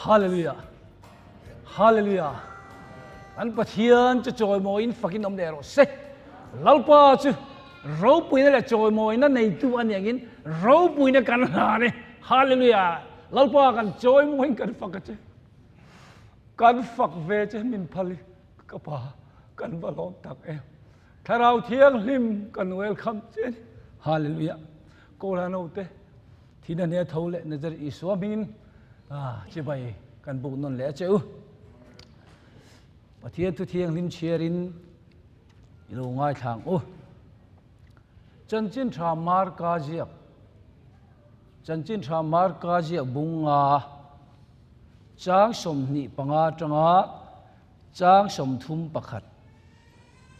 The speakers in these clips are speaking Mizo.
Hallelujah! Hallelujah! Kan Pathian chu chawimawiin fakin awm leh rawh se. Lalpa chu ropuina leh chawimawina neitu a ni angin ropuina kan hlan e. Hallelujah! Lalpa kan chawimawiin kan fak a che. Kan fak ve che min phal i ka pa kan va lawm tak em. Thlarau Thianghlim kan welcome che a ni. Hallelujah! Kohhran te Thihna hne tho leh Nazareth Isua hmingin chibai kan buk nawn leh a che u. Pathian thu thianghlim chhiarin i lo ngaithla ang u. Chanchin tha Marka ziak Chanchin tha Marka ziak bunga chang 25 atanga chang 31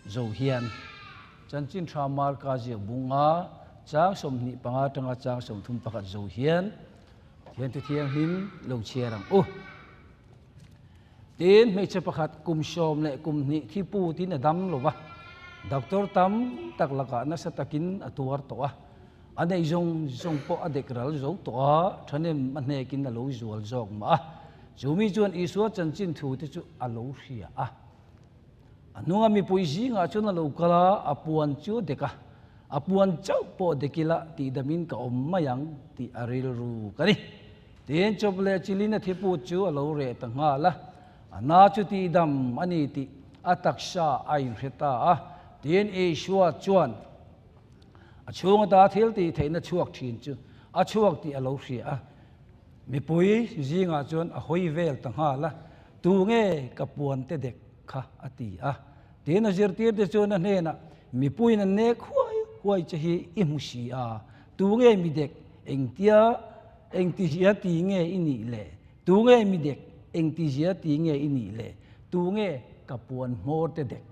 zo hian Chanchin Tha Marka ziak bunga chang 25 atanga chang 31 zo hian Pathian Thu Thianghlim lo chhiar ang u. Tin, hmeichhe pakhat kum sawm leh kum hnih thi putin a dam lo va, doctor tam tak lakah nasa takin a tuar tawh a, a neih zawng zawng pawh a dek ral zo tawh a, thahnem a hnekin a lo zual zawk mah a. Chu mi chuan Isua chanchin thu te chu a lo hria a. A hnunga mipui zingah chuan a lo kal a, a puan chu a dek a, a puan chauh pawh dek ila tihdamin ka awm mai ang tih a rilru ka ni. Tin, chawp leh chilin a thiput chu a lo reh ta nghal a, a na chu tihdam a ni tih a taksa a inhre ta a. Tin, Isua chuan a chhung ata thil tih theihna chhuak thin chu a chhuak tih a lo hria a, mipui zingah chuan a hawi vel ta nghal a, Tu nge ka puan te dek kha? a ti a. Tin, a zirtirte chuan a hnenah, Mipuiin an nek huai huai che hi i hmu si a, tu nge mi dek engtia engtizia ti nge i nih le? Tu nge mi dek engtizia ti nge i nih le? Tu nge ka puan hmawr te dek?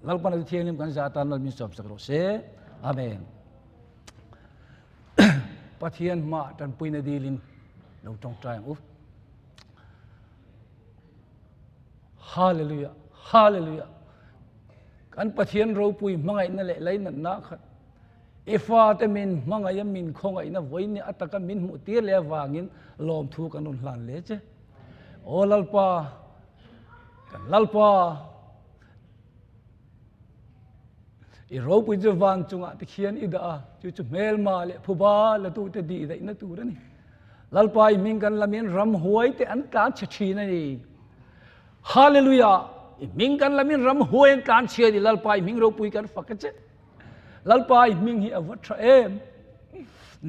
Lalpan a Thianghlim kan zah atan Lal min sawmsak rawh se. Amen. Pathian hmaah tanpuina dilin lo tawngtai ang u. Hallelujah! Hallelujah! Kan Pathian ropui hmangaihna leh lainatna khat i fate min hmangaih a min khawngaihna vawiin a taka min hmuh tir leh avangin lawmthu kan rawn hlan leh che. Aw Lalpa, kan Lalpa, i ropui chu van chungah te khian i dah a, chu chu hmelma leh phuba latute dih daihna tur a ni. Lalpa i hming kan lamin ramhuai te an tlan chhe thin a ni. Hallelujah! I hming kan lamin ramhuai an tlan chhe a ni. Lalpa i hming ropui kan fak a che. Lalpa i hming hi a va tha em.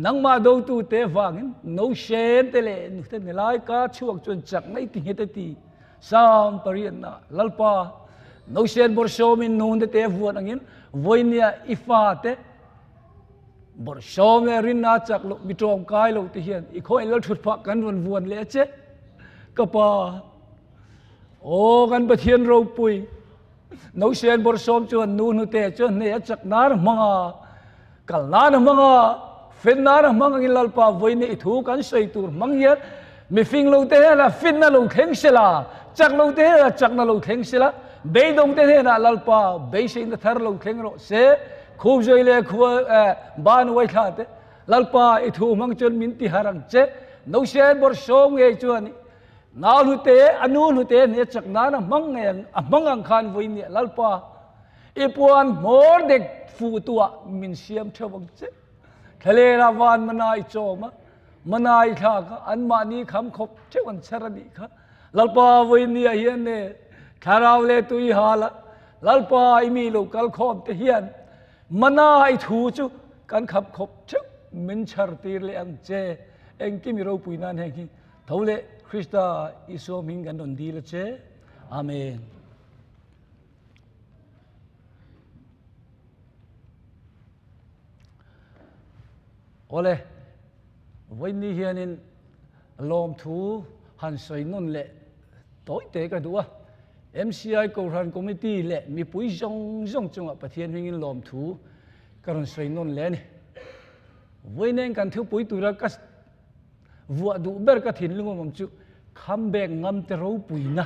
Nangmah dotu te vangin no sen te leh nute nilai ka chhuak chuan chak mai ti nghet a ti. Psalm pariatna Lalpa no sen bawrhsawmin nun te te vuan angin vawinia i fate Bawrhsawm leh rinna chak loh mi tawngkai lo te hian i khaw lal thut phah kan rawn vuan leh a che. Ka pa, aw kan Pathian ropui, Nausen bawrhsawm chuan nu hnute chuan hnei a chak nan a hmang a, kal nan a hmang a, fen nan a hmang angin Lalpa vawiin i thu kan sawi tur hmang hian mifing lo te hnenah finna lo thleng sela, chak lo te hnenah chakna lo thleng sela, beidawng te hnenah Lalpa beiseina thar lo thleng rawh se. Khupzui leh khua ban uai thla te Lalpa i thu hmang chuan min ti har ang che. Nausen bawrhsawm ngei chuan nau hlute a nu hlute hne chak nan a hmang ngei ang a hmang ang khan vui nia Lalpa i puan hmawr dek fuh tuah min siam theuh ang che. Thlalera van mana i chawm a mana i thlak a anmahni kham khawp theuh an chher a nih kha. Lalpa vui nia hian ne thlarau leh tui hal a Lalpa i mi lo kal khawm te hian mana i thu chu kan khap khawp theuh min chhar tir leh ang che. Engkim i ropui nan heng hi tho leh Krista Isua hming kan rawn dil a che. Amen. Awle, vawiin hianin lawmthu han sawi nawn leh tawi te ka duh a. MCI Kohhran Committee leh mipui zawng zawng chungah Pathian hmingin lawmthu ka rawn sawi nawn leh a ni. Vawiin kan thupui tura ka vuah duh ber ka thinlung awm chu khambek ngamte ropuina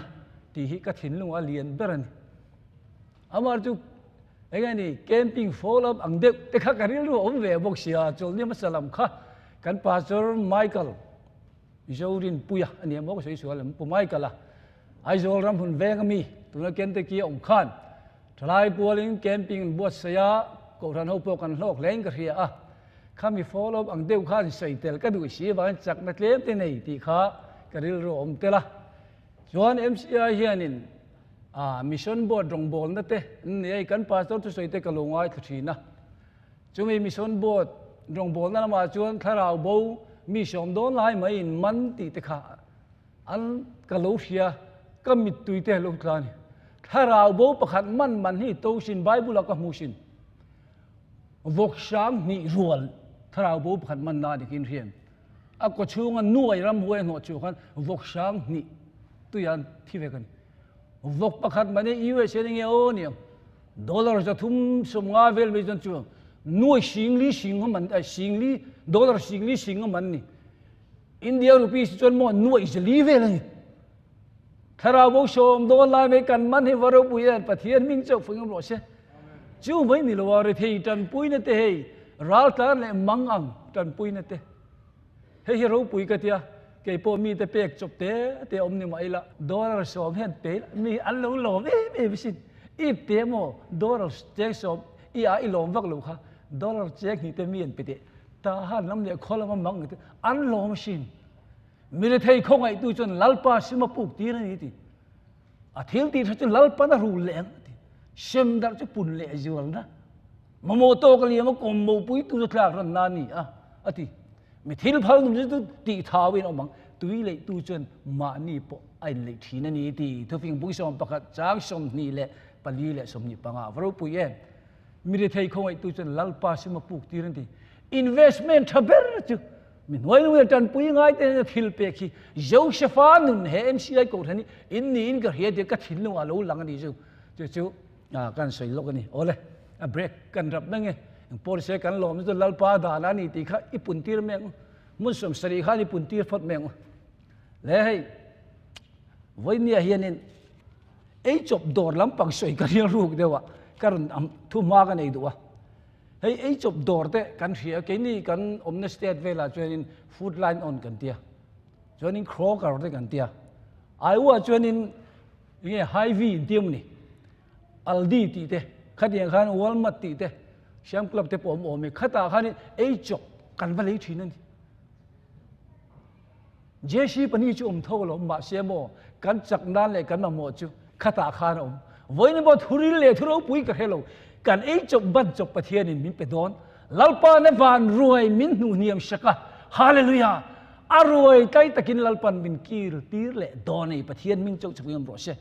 tih hi ka thinlung a lian ber a ni. Amah chu eng nge ni camping follow up ang deuh te kha ka rilru a awm ve bawk sia, chawlhni hmasa lam kha kan Pastor Michael. Zorinpuia a nia maw ka sawi sual em Pu Michael a Aizawl ram hun veng ami tuna Kentucky a awm khan thalai pualin camping an buatsaih a, Kohhran ho pawh kan hlawk hlein ka hria a, khami follow up ang deuh khan sawi tel ka duh si avangin chakna tlem te nei tih kha ka rilru a awm tel a. Chuan MCI hianin a Mission Board rawngbawlna te an nei a, kan Pastor thusawi te ka lo ngaithla thin a. Chumi Mission Board rawngbawlna lamah chuan thlarau bo mi sawm dawn lai maiin man tih te kha an ka lo hria, ka mittui te lo tla a ni. Thlarau bo pakhat man man hi to sin Bible-ah ka hmu sin. Vawk hrang hnih rual thlarau bo pakhat man na dik in hriam. A kaw chhunga nuai ramhuai a hnawh chu khan vawk hrang hnih tuiah an thi vek a ni. Vawk pakhat man hi USA ni nge aw niang dollar 350 vel mai chuan chu nuai singli sing a man singli dollar singli sing a man ni. India rupees chuan maw nuai zali vel a ni. Thlarau bo sawm dawn lai mai kan man hi va ropui em Pathian hming chauh fang rawh se. Chu mai ni lo a rethei tanpuina te hei raltlan leh mang ang tanpuina te. Hei hi ropui ka tia kei pawh mi te pek chawp te te awm ni mah ila dollar sawm hian pe ila mi an lo lawm em em sin. Ip te maw dollar cheng sawm i a i lawm vak lo kha dollar cheng hnih te mi an pe teh ta han lam leh khaw lama mang te an lawm sin. Mirethei khawngaihtu chuan Lalpa sim a puk tir a ni ti. A thil tih tha chu Lalpan a rul leh ang a ti. Sem darh chu pun leh zualna. Mamawh tawk a liam a kawm mopui tu chu tlak ranna a ni a, a ti. Mi thil phal nun chu tih thauin a awm ang. Tui leihtu chuan mahni pawh a inleih thin a ni ti. Thufing bung 11 chang 24 leh 25 va ropui em. Mirethei khawngaihtu chuan Lalpa sim a puk tir a ti. Investment tha ber chu Mi hnuai nung leh tanpui ngai te hnena thil pek hi Josefa nun he MCI kohhran hi in niin ka hria tih ka thinlungah a lo lang a ni chu. Chu chu kan sawi lawk a ni. Awle, a break kan rap mai nge. Eng pawh nise kan lawmna chu Lalpa dan a ni tih kha i pun tir mai ang u. Hmun 70 khan i pun tir phawt mai ang u. Le hei, vawinia hianin ei chawp dawr lampang sawi ka rial ruk deuh a, ka rawn thu hma ka nei duh a. Hei ei chawp dawr te kan hria, keini kan awmna state velah chuanin food line on kan tia, chuanin Kroger te kan tia, Iowa chuanin enge Hy-Vee in tia mawni, Aldi tih te, khatiang khan Walmart tih te, Siam Club te pawh awm awm e, khatah khanin ei chawp kan va lei thin a ni. JC pahnih chu awm tho alawm, mahse maw kan chak nan leh kan mamawh chu khatah khan a awm. Vawiin maw thuril leh thu ropui ka hre lo, kan ei chawp ban chawp Pathianin min pe dawn. Lalpa na van ruai min hnuh hniam sak a, Hallelujah! A ruai tlai takin Lalpan min kir tir leh dawn a ni, Pathian hming chauh chauhin awm rawh se.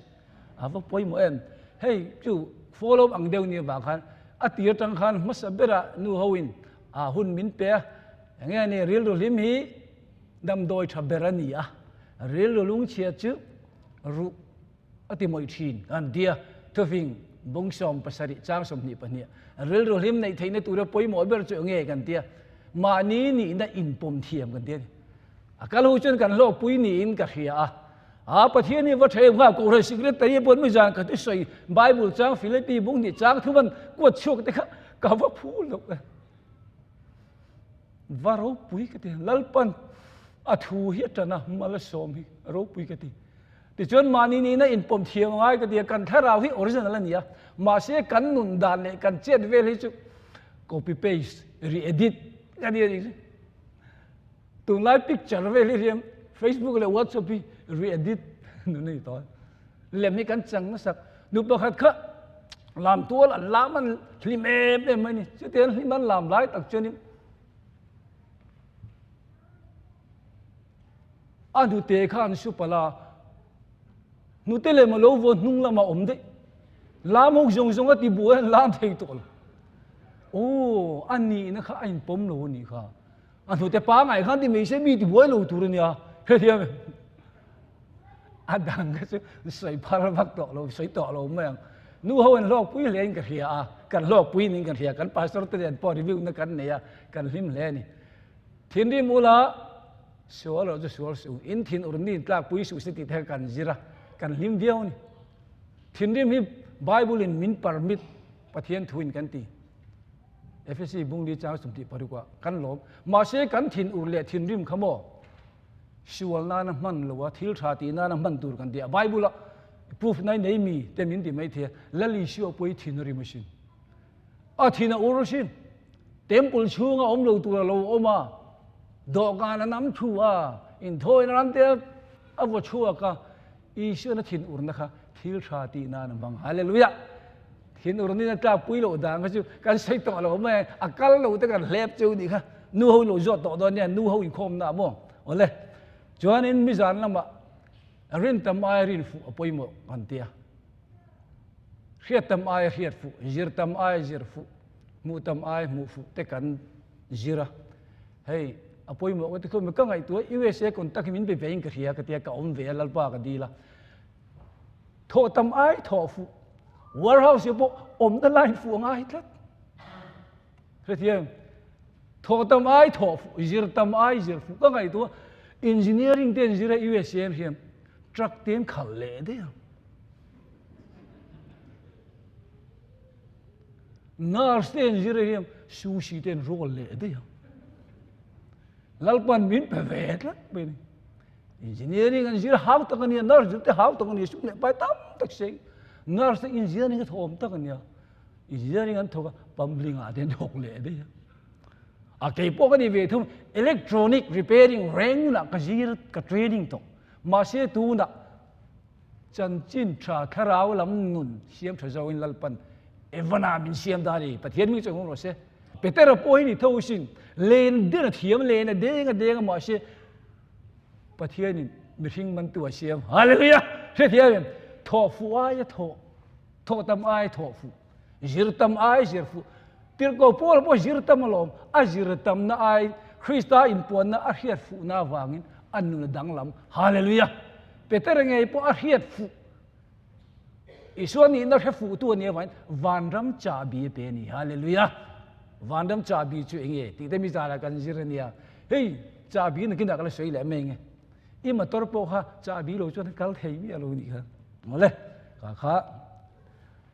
A va pawimawh em? Hei chu follow up ang deuh ni avang khan a tir atang khan hmasa berah nu hoin a hun min pe a, enge ni rilru hlim hi Damdawi tha ber a ni a, rilru lungchhia chu ruh a ti mawih thin kan ti a, thufing bung 70 chang 22, rilru hlim neih theihna tura pawimawh ber chu enge kan ti a, mahni nihna inpawm thiam kan ti a ni. A kal hu chuan kan hlawkpui niin ka hria a, a Pathian hi va tha em kha Kohhran Secretary a pawh mi zan ka thusawi Bible chang Philippi bung hnih chang thuman kuat chhuak te kha ka va phu loh e. Va ropui ka ti. Lalpan a thu hi a tan a, mal a sawm hi a ropui ka ti. Tichuan mahni nihna inpawm thiam a ngai ka ti a, kan thlarau hi original a ni a, mahse kan nun dan leh kan chet vel hi chu copy paste, re-edit ka ti a nih chu. Tunlai picture vel hi riam Facebook leh WhatsApp hi re-edit nun a ni tawh a. Lem hi kan chang nasak. Nu pakhat kha lam tual an lam an hlim em em mai ni. Chutiang hlim an lam lai tak chuanin a hnute kha an su palh a, hnute lem a lo vaw hnung lamah awm daih. Lam ho zawng zawng a ti buai an lam thei tawh lo. Aw, a nihna kha a inpawm lo a nih kha. A hnute pangai khan ti mai se mi ti buai lo tur a nia. Hrethiam em? A dang kha chu sawi phar vak tawh lo, sawi tawh lo mai ang. Nu ho an hlawkpui hle in ka hria a, kan hlawkpui niin kan hria, kan pastor te nen pawh review na kan nei a, kan hlim hle a ni. Thinrim ula sual erawh chu sual suh, in thin ur ni tlakpui suh se tih te kha kan zir a, kan hlim viau a ni. Thinrim hi Bible in min permit Pathian thu in kan ti. Efesi bungli chang 26 ah kan lawm. Mahse kan thin ur leh thinrim kha maw? Sual nana hman lo a, thil tha tih nana hman tur kan ti a. Bible a proof nai nei mi te min ti mai thei a, Lal Isua pawh hi thin a rim asin. A thin a ur asin. Temple chhunga awm lo tur a lo awm a, dawhkan a nam thu a, inthawina ram te a vaw chhuak a, Isuan a thin urna kha thil tha tih nan a hmang. Hallelujah! Thin urnin a tlak pui loh dan kha chu kan sawi tawh lo mai a, a kal lo te kan hlep cheu nih kha. Nu ho lo zawt tawh dawn nia, nu ho inkhawmna ah maw? Awle, chuanin mizan lamah rin tam aia rin fuh a pawimawh kan ti a. Hriat tam aia hriat fuh, zir tam aia zir fuh, hmuh tam aia hmuh fuh te kan zir a. Hei, a pawimawh ka ti khawp mai. Ka ngaihtuah USA contact hi min be ve in ka hria ka tia, ka awm ve a, Lalpa ka dil a. Thawh tam ai thawh fuh, warehouse hi pawh awmna line fuh a ngai tlat. Hrethiam, thawh tam ai thawh fuh, zir tam ai zir fuh ka ngaihtuah engineering te an zir a USA an hriam, truck te an khalh leh daih ang. Nurse te an zir a hian sushi te an roll leh daih ang. Lalpan min pe ve tlat mai ni. Engineering an zir hau tak a nia, nurse zir te hau tak a nia, sum leh pai tam tak seng. Nurse te engineering a thawm tak a nia. Engineering an thawk a, pumbling ah te an thawk leh daih a. A kei pawh ka ni ve thung, electronic repairing reng lah ka zir, ka training tawh. Mahse tunah Chanchin tha thlarau lam nun siam tha zo in Lalpan Evana min siam da ni. Pathian hming chu hung rawh se. Petera pawh hi ni tho sin len den a thiam len a deng a deng a mahse Pathian in mihring man tu a siam. Hallelujah! Hrethiam em? Thawh fuh ai a thawh, thawh tam ai thawh fuh, zir tam ai zir fuh. Tirhkoh Paula pawh zir tam alawm, a zir tamna ai Krista inpuanna a hriat fuhna avangin a nun a danglam. Hallelujah! Petera ngei pawh a hriat fuh. Isua nihna hre fuhtu a nih avangin vanram chahbi a pe a ni. Hallelujah! Vanram chahbi chu eng nge tih te mi zara kan zir a nia. Hei chahbi nakinah ka la sawi leh mai nge. I motor pawh kha chahbi lo chuan kal thei miah lo nih kha. Mawle, ka kha.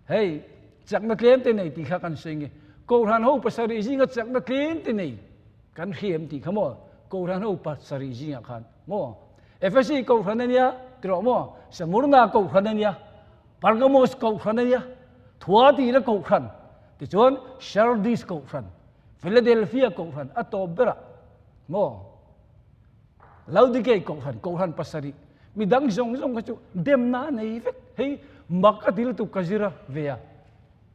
Hei chakna tlem te nei tih kha kan sawi nge. Kohhran ho pasarih zinga chakna tlem te nei kan hriam tih kha maw? Kohhran ho pasarih zingah khan maw? Efesi kohhran a nia tirh maw? Smurna kohhran a nia, Pergamos kohhran a nia, Thuatira kohhran, tichuan Sardis kohhran, Philadelphia kohhran a tawp berah maw? Laodikei kohhran, kohhran pasarih, midang zawng zawng kha chu demna a nei vek. Hei mak a ti lutuk ka zir a ve a,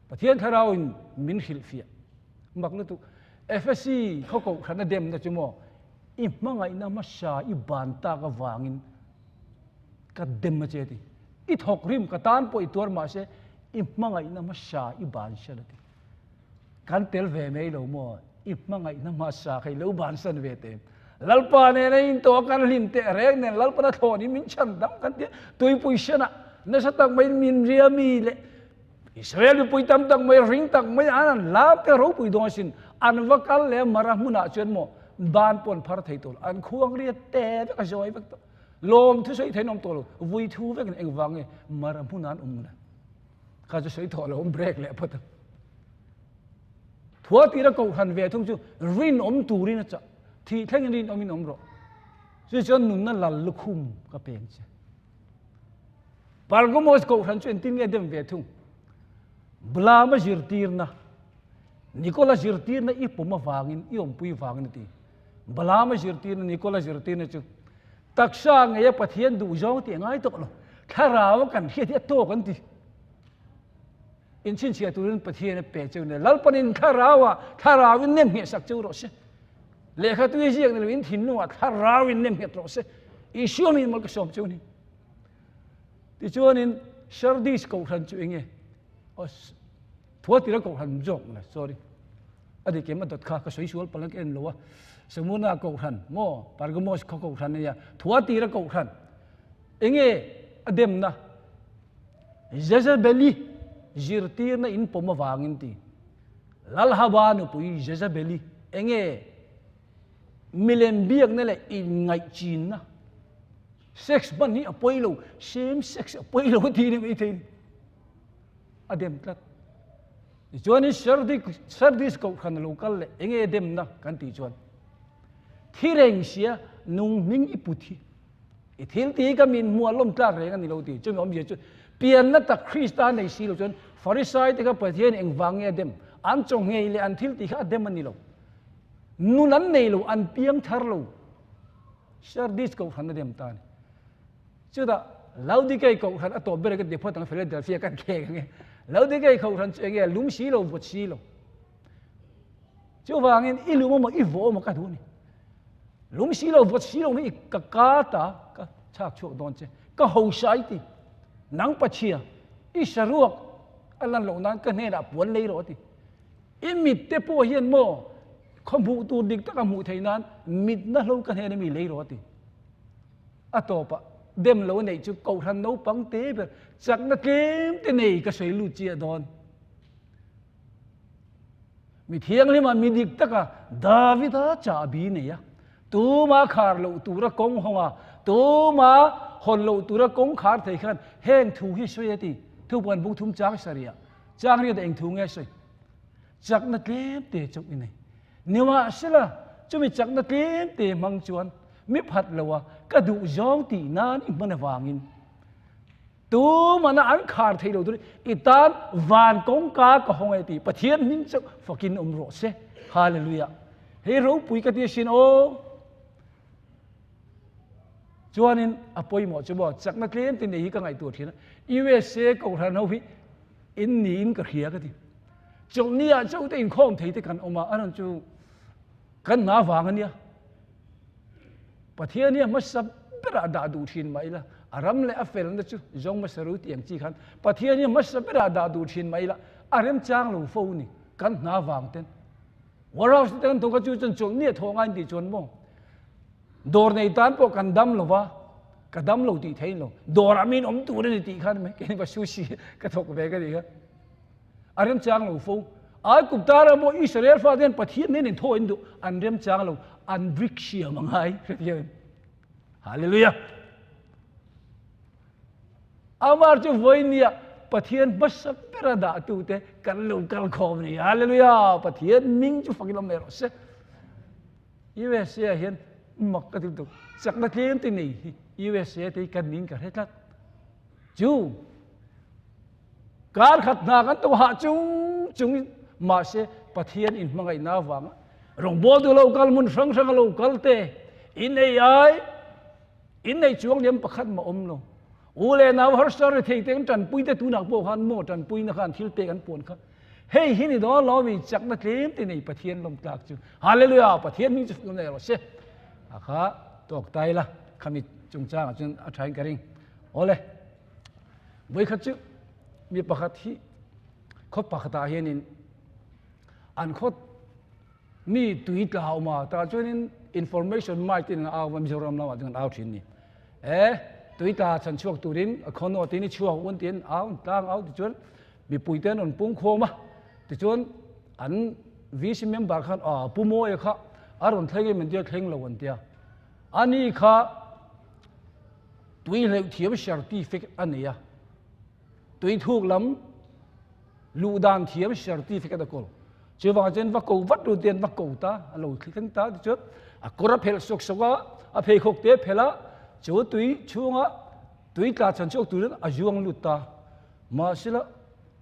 Pathian Thlarauin min hrilhfiah mak lutuk. Efesi khaw kohhran a demna chu maw? I hmangaihna hmasa i ban tak avangin ka dem a che ti. I thawk rim ka tan pawh i tuar mahse i hmangaihna hmasa i ban san a ti. Kan tel ve mai lo maw? I hmangaihna hmasa kha i lo ban san ve teh. Lalpa nena in tawh kan hlim teh reng nen Lalpana thlawn in min chhan dam kan tia tuipui senah nasa tak mai min ria mi leh Israel mipui tam tak mai ring tak mai an an lam te ropui dawn asin an va kal leh mara hmunah chuan maw ban pawh an phar thei tawh lo an khuang riat te vek a zawi vek tawh lawm thu sawi thein awm tawh lo vui thu vekin engvang nge mara hmunah an awm le kha chu sawi tawh lo an break leh phawt ang thua tira kohhran ve thung chu rinawm turin a chah thih thlengin rinawmin awm rawh chu chuan nunna lal lukhum ka peng che Pergamos kohhran chu engtin nge dem ve thung? Balaama zirtirna, Nikola zirtirna i pawm avangin, i awmpui vangin a ti. Balaama zirtirna, Nikola zirtirna chu taksa ngeia Pathian duh zawng tih a ngai tawh lo. Thlarau a kan hriat hi a tawk an ti. Inchhinchhiah turin Pathian a pe cheu nia. Lalpanin thlarauah, thlarauin nem nghehsak cheu rawh se. Lehkha tui ziak ni loin thinlungah thlarauin nem nghet rawh se. Isua min mal ka sawm cheu ni. Tichuanin Sardis kohhran chu enge? Thuatira kohhran zawk mawle, sorry. A dik em a dawt kha ka sawi sual palh a ka en lo a. Smyrna kohhran maw Pergamos khaw kohhran a nia. Thuatira kohhran enge a demna? Jezebeli zirtirna in pawm avangin ti. Lalhaba nupui Jezebeli enge milem biakna leh inngaihchinna sex hman hi a pawi lo, same sex a pawi lo tih ni mai thei ni. A dem tlat. Tichuanin Sardis, Sardis kohhran a lo kal leh enge demna kan tih chuan thi reng sia. nung hming i put hi. I thil ti ka min hmuh a lawm tlak reng a ni lo ti. Chumi awmzia chu pianna tak Krista nei si lo chuan Farisai te kha Pathian engvang nge a dem? An chaw nghei leh an thil ti kha a dem a ni lo. Nun an nei lo, an piang thar lo. Sardis kohhran a dem ta a ni. Chutah Laodikei kohhran a tawp ber ka ti phawt ang Philadelphia kan khek ang e. Laodikei kohhran chu enge lum si lo, vawt si lo. Chuvangin i lum emaw i vawh emaw ka duh a ni. Lum si lo, vawt si lo hi ka ka ta ka chhak chhuak dawn che. Ka hosa i ti. Nang pachhia, i saruak a lan loh nan ka hnenah puan lei rawh a ti. I mit te pawh hian maw khaw hmuh tur dik taka hmuh theih nan mitna hlo ka hnena mi lei rawh a ti. A tawpah dem lo neih chu kohhran naupang te ber chakna tlem te nei ka sawi lut chiah dawn. Mi thianghlimah mi dik taka Davida chahbi nei a, tuma khar loh tura kawng hawng a, tuma hawn loh tura kawng khar thei khan heng thu hi sawi a ti. Thupuan bung thum chang sarih ah chang riat eng thu nge sawi? Chakna tlem te chauh i nei. Nimahsela, chumi chakna tlem te hmang chuan mi phat lo a, ka duh zawng tih nan i hman avangin tumana an khar thei lo turin i tan van kawngka ka hawng e tih Pathian hming chauh fakin awm rawh se. Hallelujah. Hei ropui ka ti asin aw. Chuanin a pawimawh chu maw chakna tlem te nei hi ka ngaihtuah thin a. USA Kohhran ho hi in niin ka hria ka ti. Chawlhni ah chauh te inkhawm thei te kan awm a, a rawn chu kan hna vang a nia. Pathian hi a hmasa berah dah duh thin mah ila, a ram leh a felna chu zawng hmasa ru tih ang chi khan Pathian hi a hmasa berah dah duh thin mah ila, a remchang lo fo ni, kan hna vang ten. Warehouse te kan thawk a chu chuan chawlhni a thawh ngai tih chuan maw dawr nei tan pawh kan dam lo va, ka dam lo tih theih lo, dawrah min awm tur a ni tih khan mai kei va sushi ka thawk ve ka nih kha. A remchang lo fo. Aigupta ram pawh Israel fate hian Pathian nen inthaw in duh, an remchang lo, an brick siam a ngai hrethiam. Hallelujah. Amar chu vawinia Pathian hmasa bera dah tu te kan lo kal khawm ni. Hallelujah. Pathian ming chu fakin awm leh rawh se. USA hian mak ka ti tuk. Chakna tlem te nei hi USA te kan ning ka hre tlat. Chu Kar khat hna kan to hah chung chung mahse Pathian in hmangaihna avanga rawngbawltu lo kal hmun hrang hranga lo kal te in ei ai in nei chuang liam pakhat mah awm lo. U leh nau harsa ri thei te kan tanpui te tunah pawh khan maw tanpuina khan thil pek an puan kha hei hi ni dawn lo mi chakna tlem te nei Pathian lawm tlak chu Hallelujah Pathian hming chu fak nei rawh se a kha tawk tai la khami chungchangah chuan a thain ka ring awle. Voikhat chu mi pakhat hi khaw pakhatah hianin an khaw mi tui tla a awm a, tah chuanin information mic te in an au va, Mizoram lamah chuan an au thin a ni. E tui tla chhan chhuak turin a khaw nawt in i chhuak un tiin au an tlang au tichuan mipui te an rawn pung khawm a, tichuan an VC member khan a Pu Mawia kha a rawn thleng em an tia, thleng lo an tia. Ani kha Tui hleuh thiam certificate a nei a, tui thuk lam luh dan thiam certificate a kawl. Chuvang chuan va ko vat ru tian va ko ta, a lo thleng ta tichuan a kawr a phelh sawk sawk a, a pheikhawk te a phelh a, chu tui chhunga tui tla chhan chhuak turin a zuang lut ta. Mahsela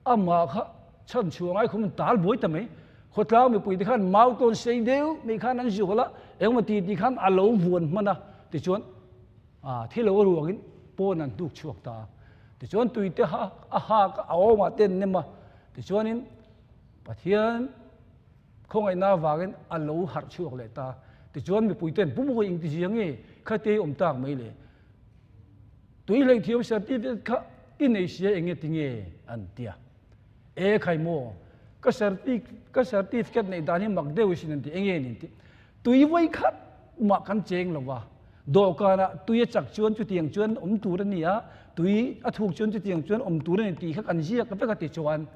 amah kha chhan chhuah ngai khawm tal buai ta mai. Khawtlang mipui te khan mau tawn sei deuh mai khan an zual a, engemaw ti ti khan a lo vuan hman a, tichuan A thi lo a ruangin pawn an hnuk chhuak ta a. Tichuan tuite ha a hak a awmah te an nem a. Tichuanin Pathian khawngaihna avangin a lo harh chhuak leh ta. Tichuan mipui ten Pu Mawi engti zia nge kha te awm tak mai le? Tui hlei thiam certificate kha i nei sia enge ti nge? an ti a. E khai maw, ka ka certificate neih dan hi mak deuh sin an ti, enge ni an ti. Tui vawi khat mah kan cheng lo va, dawhkanah tui a chak chuan chutiang chuan awm tur a ni a, tui a thuk chuan chutiang chuan awm tur a ni tih kha kan ziak vek a ti chuan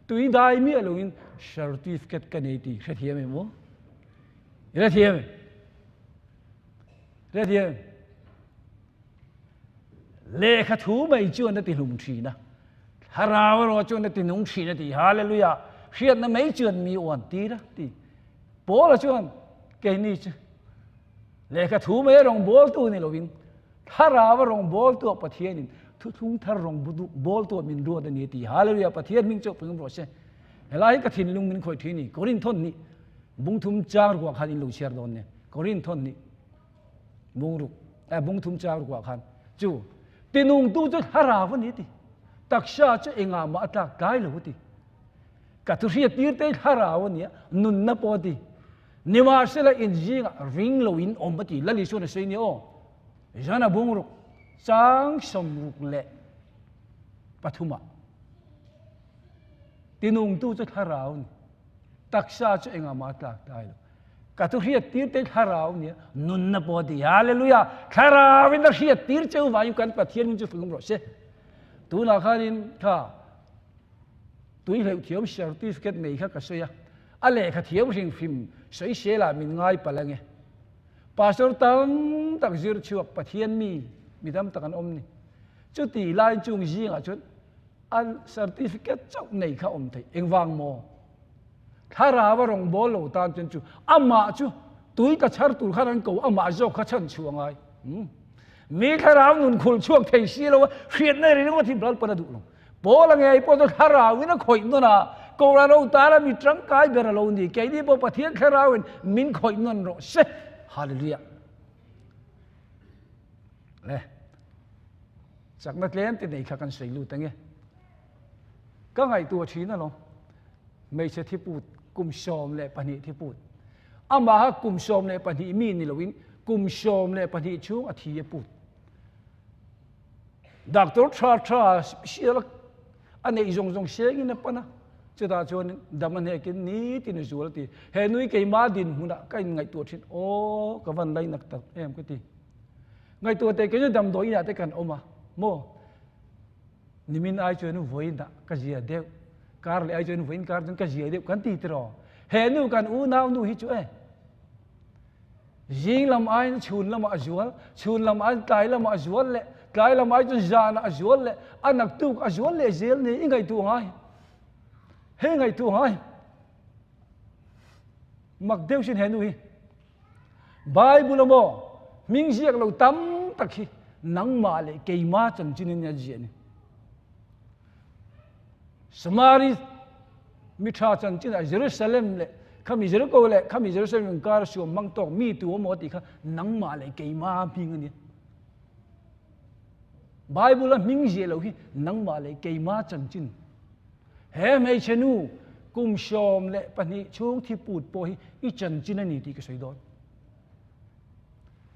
tui dai miah loin certificate ka nei tih hrethiam em aw? Hrethiam em? Hrethiam em? Lehkha thu mai chuan a ti hlum thin a, thlarau erawh chuan a ti nung thin a ti. Hallelujah! Hriatna mai chuan mi uan tir a ti. Paula chuan keini chu. Lehkha thu mai a rawngbawltu ni lovin Thlarau a rawngbawltu Pathianin thuthlung thar rawngbawltu min ruat a ni a ti. Hallelujah! Pathian hming chu peng rawh se. Helai hi ka thinlung min khawih thin ni. Korinthon nih bungthum chang ruah khan in lo chhiar dawn nia. Korinthon nih bungruk eh bungthum chang ruah khan chu tinungtu chu thlarau a ni a ti. Taksa chu engah mah a tlak tlai lo a ti. Ka thu hriat tir te thlarau a nia, nunna pawh a ti. Nimahsela in zingah ring lo in awm a ti. Lal Isuan a sawi nia aw. Zana bungruk chang 63 ah tinungtu chu thlarau a ni. Taksa chu engah mah a tlak tlai lo. Ka thu hriat tir te thlarau nia, nunna pawh a ti. Hallelujah! Thlarau in a hriat tir cheu vangin kan Pathian min chu fing rawh se. Tunah khanin kha Tui hleuh thiam certificate nei kha ka sawi a, a lehkha thiam hrim hrim sawisel ah min ngai palh ange. Pastor tam tak zir chhuak Pathian mi mi tam tak an awm ni. Chuti lai chung zingah chuan a certificate chauh nei kha awm theih engvang maw? Thlarau a rawn bawl lo tan chuan chu amah chu tui ka chhar tur khan an ko amah zawk kha chhan chhuah ngai. Mi thlarau nun khulh chhuak thei si lo a hriatna ringawt hi Lalpan a duh lo. Paula ngei pawh chu thlarauin a khawih nawn a, Kohhran ho tana mi tangkai ber a lo ni. Keini pawh Pathian thlarauin min khawih nawn rawh se. Hallelujah. Le, chakna tlem te nei kha kan sawi lut ange. Ka ngaihtuah thin alawm. Hmeichhe thiput kum 12 thiput. Amaha kum 12 mi ni loin kum 12 chhung a thi a put. Doctor tha tha special a neih zawng zawng sengin a pan a, chutah chuan dam a hnekin nitin a zual a ti. He nui keimah dinhmunah ka inngaihtuah thin, aw ka van lainak tak em ka ti. Ngaihtuah teh kei chu damdawi inah te kan awm a, maw nimin ai chuan vawiinah ka zia deuh, kar leh ai chuan vawiin kar chuan ka zia deuh kan ti tiraw. He nu kan unau nu hi chu e. Zing lam aiin chhun lamah a zual, chhun lam aiin tlai lamah a zual leh, tlai lam ai chuan zanah a zual leh, a naktuk a zual leh zel ni i ngaihtuah ngai. Hei ngaihtuah ngai. Mak deuh sin he nu hi. Bible a maw hming ziak lo tam tak hi nangmah leh keima chanchin in a ziah ni. Samari mi tha chanchin ah Jerusalem leh khami Jericho leh khami Jerusalem inkar suam hmang tawk mi tu emaw tih kha nangmah leh keima hming a nia. Bible a hming ziah lo hi nangmah leh keima chanchin. He hmeichhe nu kum 12 chhung thi put pawh hi i chanchin a ni tih ka sawi dawn.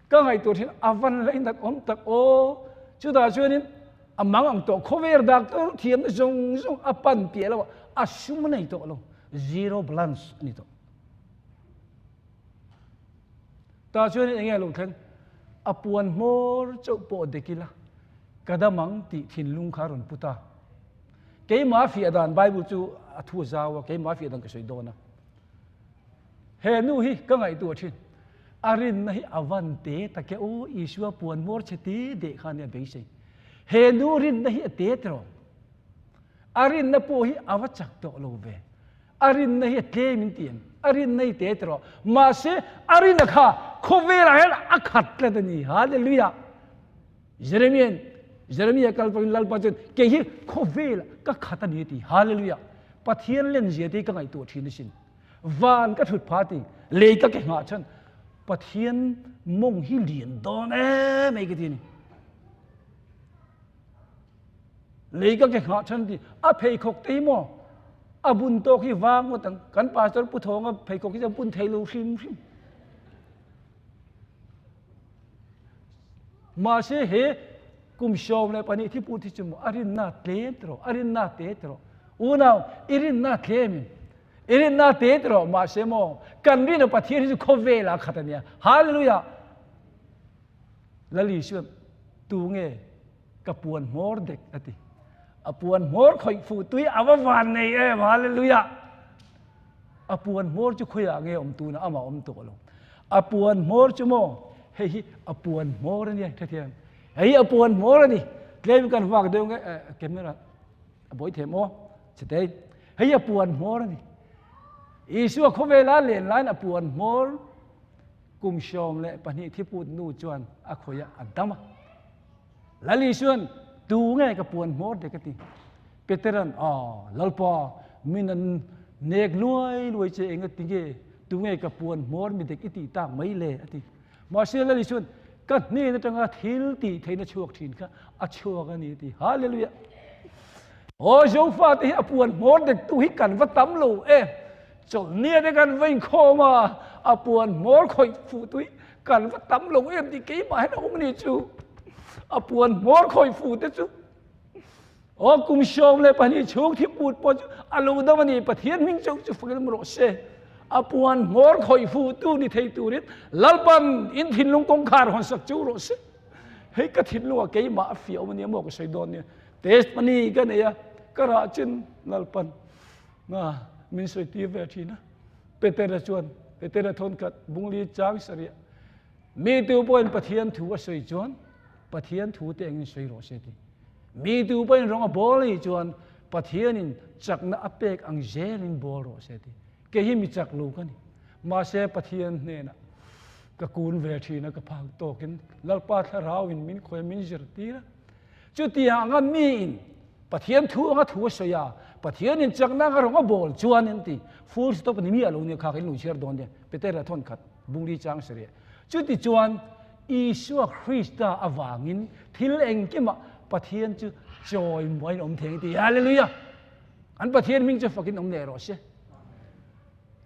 Ka ngaihtuah thin a van lainat awm tak aw. Chutah chuanin a mang ang tawh khawvel doctor thiamna zawng zawng a pan piah lo a, a sum a nei tawh lo. Zero balance a ni tawh. Tah chuanin enge a lo thleng? A puan hmawr chauh pawh dek ila ka dam ang tih thinlung kha a rawn pu ta. Keimah fiah dan Bible chu a thu a zau a, keimah fiah dan ka sawi dawn a. He nu hi ka ngaihtuah thin. A rinna hi a van te tak e aw, Isua puan hmawr chhe te deh kha nia beisei. He nu rinna hi a te tiraw? A rinna pawh hi a va chak tawh lo ve. A rinna hi a tlem in ti em? A rinna hi te tiraw? Mahse, a rinna kha khawvelah hian a khat tlat a ni. Hallelujah! Jeremian, Jeremia kal pawhin Lalpa chuan kei hi khawvelah ka khat a ni a ti. Hallelujah! Pathian lenzia te hi ka ngaihtuah thin asin. Van ka thut pha ti, lei ka ke nghah chhan Pathian mawng hi lian dawn em ei ka ti a ni. Lei ka ke nghah chhan ti, a pheikhawk te hi maw a bun tawk hi vang ngawt ang. Kan pastor Pu Thawnga pheikhawk hi chu a bun thei lo hrim hrim. Mahse he kum 12 thi put hi chu maw a rinna tlem tiraw, a rinna te tiraw. Unau, i rinna tlem in, i rinna te tiraw, mahse maw kan rinna Pathian hi chu khawvelah khat a nia. Hallelujah! Lal Isuan tu nge ka puan hmawr dek a ti. A puan hmawr khawih fuh tui a va van nei em! Hallelujah! A puan hmawr chu khawiah nge awm tuna amah awm tawh lo. A puan hmawr chu maw hei hi a puan hmawr a nia hrethiam. Hei hi a puan hmawr a ni. Tlem kan vak deuh nge camera a buai thei maw chutei. Hei hi a puan hmawr a ni. Isua khawvela len laiin a puan hmawr. Kum 12 thiput nu chuan a khawih a, a dam a. Lal Isuan, Tu nge ka puan hmawr dek a ti. Petera'n, Aw, Lalpa, min an nek luai luai che eng a ti nge? Tu nge ka puan hmawr mi dek i tih tak mai le? a ti. Mahse Lal Isuan, Ka hnen atanga thil tih theihna chhuak thin kha a chhuak a ni a ti. Hallelujah! Aw, Zofate hi a puan hmawr dektu hi kan va tam lo e. Chawlhnia te kan va inkhawm a, a puan hmawr khawih fuh tui kan va tam lo em tih keimah hian a awm a ni chu. A puan hmawr khawih fuh te chu aw kum 12 chhung thi put pawh chu a lo dam a ni. Pathian hming chauh chu fakin awm rawh se. A puan hmawr khawih fuh tu ni thei turin Lalpan in thinlung kawngkhar hawnsak chu rawh se. Hei ka thinlungah keimah a fiah awm a nia maw ka sawi dawn nia. Testimony ka nei a, ka rah chin Lalpan nga min sawi tir ve thin a. Petera chuan, Petera thawn khat bungli chang sarih mi tu pawhin Pathian thu a sawi chuan Pathian thu te engin sawi rawh se ti. Mi tu pawhin rawng a bawl anih chuan Pathianin chakna a pek ang zelin bawl rawh se ti. Kei hi mi chak lo ka ni. Mahse Pathian hnenah ka kun ve thin a, ka phak tawkin Lalpa thlarauin min khawi a, min zirtir a. Chutiang anga miin Pathian thu anga thu a sawi a, Pathianin chakna anga rawng a bawl chuan an ti. Full stop a ni miah lo nia kha ka in lo chhiar dawn nia. Petera thawn khat bungli chang sarih. Chuti chuan Isua Krista avangin thil engkimah Pathian chu chawi muain awm thei ang ti. Hallelujah! An Pathian hming chu fakin awm leh rawh se.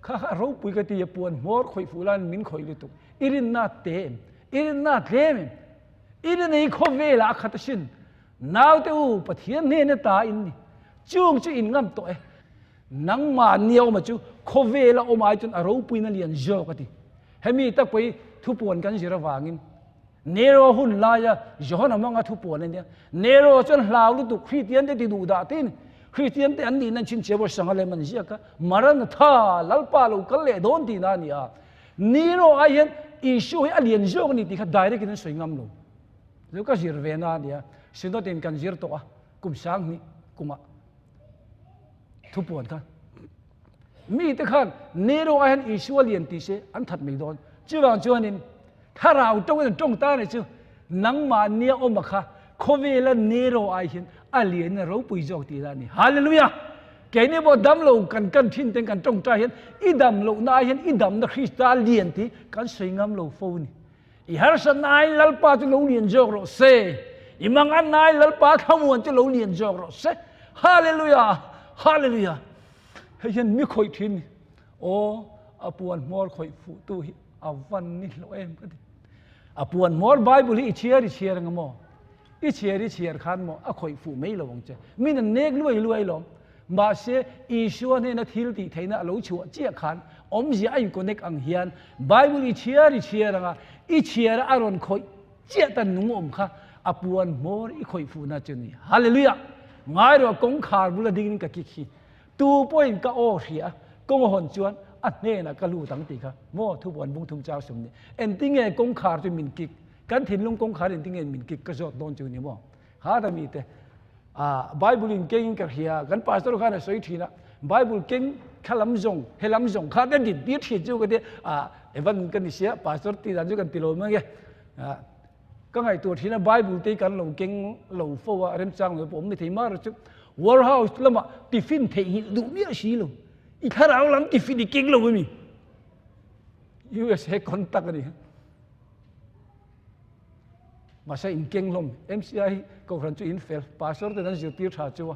Kha kha ropui ka ti a puan hmawr khawih fuh laiin min khawih lutuk. I rinna te em? I rinna tlem em? I rinei khawvelah a khat asin. Naute u, Pathian hnena ta in ni. Chung chu in ngam tawh e. Nangmah nia awma chu khawvela awm ai chuan a ropuina lian zawk a ti. Hemi tak pawh thupuan kan zir avangin Nero hun laia Johana hmanga thupuan a nia. Nero chuan hlau lutuk Kristian te ti duh dah te ni. Kristian te an nihna an chhinchhiah pawh sangha lem an ziak a. Maranatha, Lalpa lo kal leh dawn tihna a ni a. Nero ai hian Isua hi a lian zawk a ni tih kha direct in an sawi ngam lo. Chu ka zir ve na a nia. Synod in kan zir tawh a, kum 2000 kumah thupuan kha. Mite khan Nero ai hian Isua lian ti se an that mai dawn. Chuvang chuanin thlarau tawngin an tawng ta ni chu nangmah nia awma kha khawvela Nero ai hian a lian a ropui zawk tih lah a ni. Hallelujah! Keini pawh dam lo kan kan thin ten kan tawngtai hian i dam lohna ai hian i damna Krista lian tih kan sawi ngam lo fo a ni. I harsatna aiin Lalpa chu lo lian zawk rawh se. I manganna aiin Lalpa thlamuan chu lo lian zawk rawh se. Hallelujah! Hallelujah! Hei hian mi khawih thin ni. Aw, a puan hmawr khawih fuh tu hi a van ni hlawh em ka ti. A puan hmawr Bible hi i chhiar i chhiar ang maw? I chhiar i chhiar khan maw a khawih fuh mai lo ang che. Min an nek luai luai lawm. Mahse, Isua hnena thil tih theihna a lo chhuah chiah khan awmzia a in-connect ang hian Bible i chhiar i chhiar ang a, i chhiar a a rawn khawih chiah ta nung awm kha a puan hmawr i khawih fuhna chu ni. Hallelujah! Ngai rawh kawngkhar bula dingin ka kik hi. Tu pawhin ka aw hria a, kawng a hawn chuan a hnenah ka lut ang tih kha maw thupuan bung thum chau sum ni. Engtinge kawngkhar chu min kik? Kan thinlung kawngkhar engtinge min kik ka zawt dawn chu ni maw? Kha ta mite ah Bible in keng ka hria kan pastor khan a sawi thin a Bible keng kha lam zawng he lam zawng kha te din tir thin chu ka ti ah Evan ka ni sia pastor ti dan chu kan ti lo mai nge ah ka ngaihtuah thin a Bible te kan lo keng lo fo a remchang lo pawh awm ni thei mar chu warehouse lamah tiffin theihnghilh duh miah si lo i thlarau lam tiffin i keng lo ami USA contact a ni. Mahse in keng hlawm MCI kohhran chu in fel pastor ten an zirtir tha chu a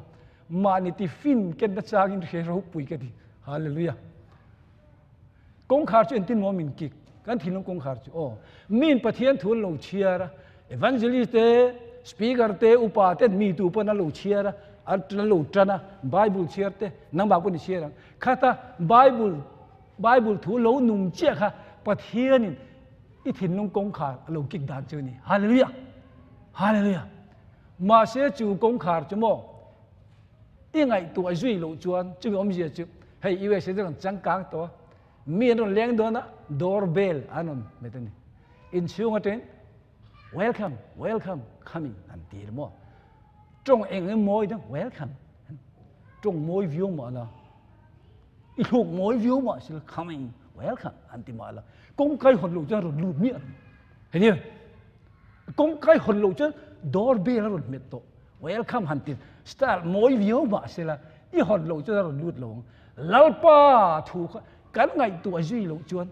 mahni tiffin kenna changin hre ropui ka ti hallelujah kawngkhar chu entin maw min kik kan thinlung kawngkhar chu aw min Pathian thu an lo chhiar a evangelist te speaker te upa te mi tu pawn an lo chhiar a an lo tan a bible chhiar te nangmah pawh ni chhiar ang khata bible bible thu lo nung chiah kha Pathianin I thinlung kawngkhar a lo kik dan chu a ni. Hallelujah! Hallelujah! Mahse chu kawngkhar chu maw i ngaihtuah zui loh chuan chumi awmzia chu hei USA te rawn changkang tawh a, mi an rawn leng dawn a, door bell an rawn hmet a ni. Inchhung atangin welcome, welcome, coming an ti maw? Tawng eng eng mawi dang welcome. Tawng mawi viau mahna. I thluk mawi viau mahse coming. Welcome an ti mah la. Kawngka i hawn loh chuan rawn lut miah lo. Hei nia, kawngka i hawn loh chuan door bell a rawn hmet tawh. Welcome han ti style mawi viau mah se la, i hawn loh chuan a rawn lut lo ang. Lalpa thu kha kan ngaihtuah zui loh chuan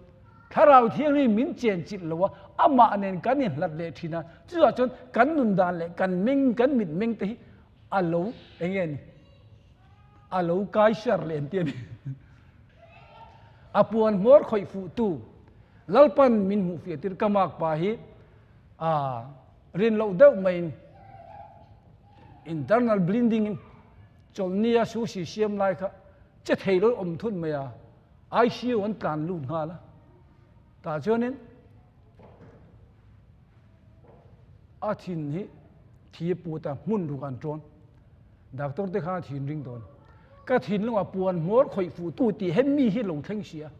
Thlarau Thianghlim min chenchilh lo a, amah nen kan inhlat leh thin a, chutah chuan kan nun dan leh kan meng, kan mitmeng te hi a lo eng nge ni? A lo kai shar leh an ti a ni. A puan hmawr khawih fuh tu Lalpan min hmuh fiah tir ka mak pa hi a rin loh deuh maiin internal blinding in chawlhnia sushi siam lai kha che thei lo awm thun mai a, ICU an tlan lut nghal a, tah chuanin a thin hi thi a put a, hmun ruk an tawn. Doctor te khan a thin ring dawn. Ka thinlungah puan hmawr khawih fuh tu tih hemi hi lo thleng si a,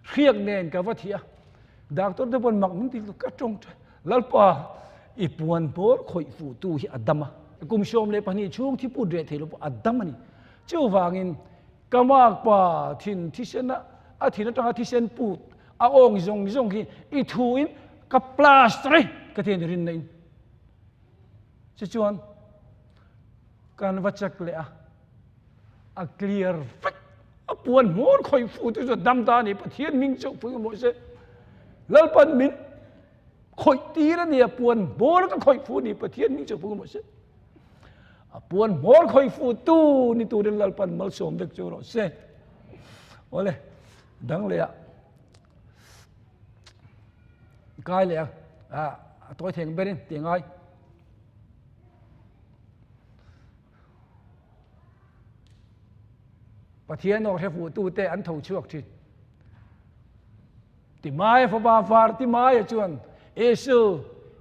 hriak nen ka va thi a. Doctor te pawn mak min ti lutuk, ka tawng tha. Lalpa, i puan hmawr khawih fuh tu hi a dam a. Kum 12 chhung thi put reh thei lo pawh a dam a ni. Chuvangin ka makpa thin thisen a, a thin atanga thisen put a awng zawng zawng hi i thuin ka plaster e ka ti a ni rinna in. Tichuan kan va check leh a, a clear vek. A puan hmawr khawih fu te chu dam ta a ni, Pathian hming chauh pui maw se. Lalpan min khawih tir a ni, a puan hmawr ka khawih fu a ni, Pathian hming chauh pui maw se. A puan hmawr khawih fu tu ni turin Lalpan malsawm vek chu rawh se. Awle, dang leh ah kai leh a, a tawi theng berin tih ngai. Pathian aw hre fuhtute an tho chhuak thin. Timaia fapa var Timaia chuan Isu,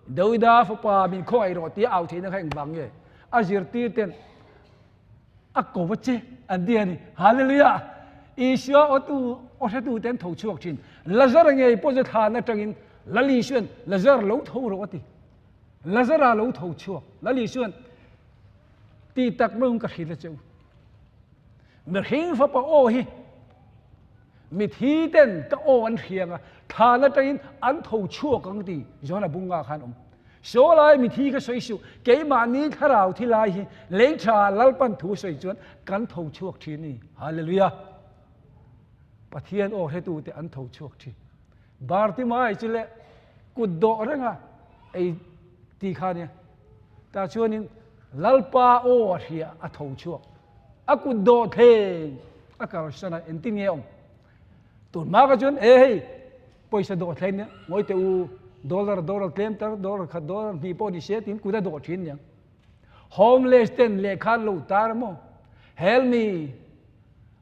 Davida fapa min khawngaih rawh tia au theihna kha engvang nge? A zirtir ten a ko va che an ti a ni. Hallelujah! Isua awtu aw hretute an tho chhuak thin. Lazara ngei pawh chu thlan atangin Lal Isuan Lazar lo tho rawh a ti. Lazara lo tho chhuak Lal Isuan ti tak meuhin ka hrilh a che u. Mihring fapa aw hi mithi ten ka aw an hriang a, thlan atangin an tho chhuak ang ti Johana bunga khan awm. Saw lai mithi ka sawi suh, keimahni thlarau thi lai hi lei tha Lalpan thu sawi chuan kan tho chhuak thin a ni. Hallelujah! Pathian aw hretute an tho chhuak thin. Bartimai chu leh kut dawh renga ei ti kha nia. Tah chuanin Lalpa aw a hria a tho chhuak. A kut dawh thleng a kalsan a, engtin nge awm? Tun hma kha chuan e hei pawisa dawh thleng nia, ngawi teh u, dollar dollar tlem tar, dollar khat dollar hnih pawh ni se tiin kut a dawh thin niang. Homeless ten lehkha an lo tar maw? Help me,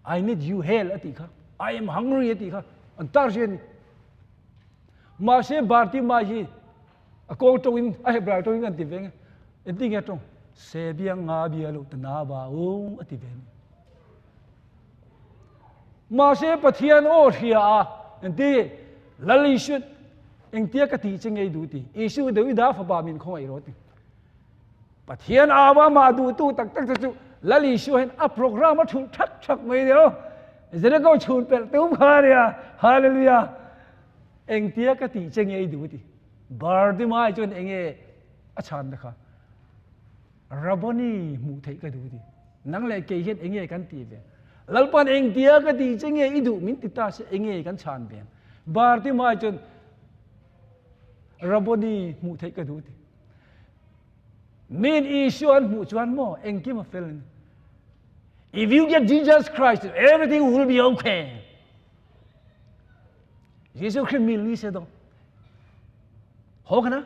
I need you help a tih kha, I am hungry a tih kha an tar zia a ni. Mahse Bartimai hi a kawl tawngin a Hebrai tawngin an ti ve nge, engtin nge a tawng? Se biang nga bia lo ta na ba ung a ti ve ni. Mahse Pathian aw hria a, engti Lal Isu engtia ka tih che ngei duh ti, Isu Davida fapa min khawngaih rawh ti. Pathian au a mah duhtu tak tak te chu Lal Isua hian a program a thulh thak thak mai nia aw. Jericho chhun pelh tum kha nia. Hallelujah. Engtia ka tih che nge i duh ti. Bartimai chuan enge a chhan na kha. Rabboni hmuh theih ka duh ti. Nang leh kei hian enge kan tih ve. Lalpan engtia ka tih che nge i duh min ti ta se enge kan chhan ve. Bartimai chuan Rabboni hmuh theih ka duh ti. Min Isua an hmuh chuan maw engkim a fel a ni. If you get Jesus Christ, everything will be okay. Jesuh Khrih mi li se do. Ho kana?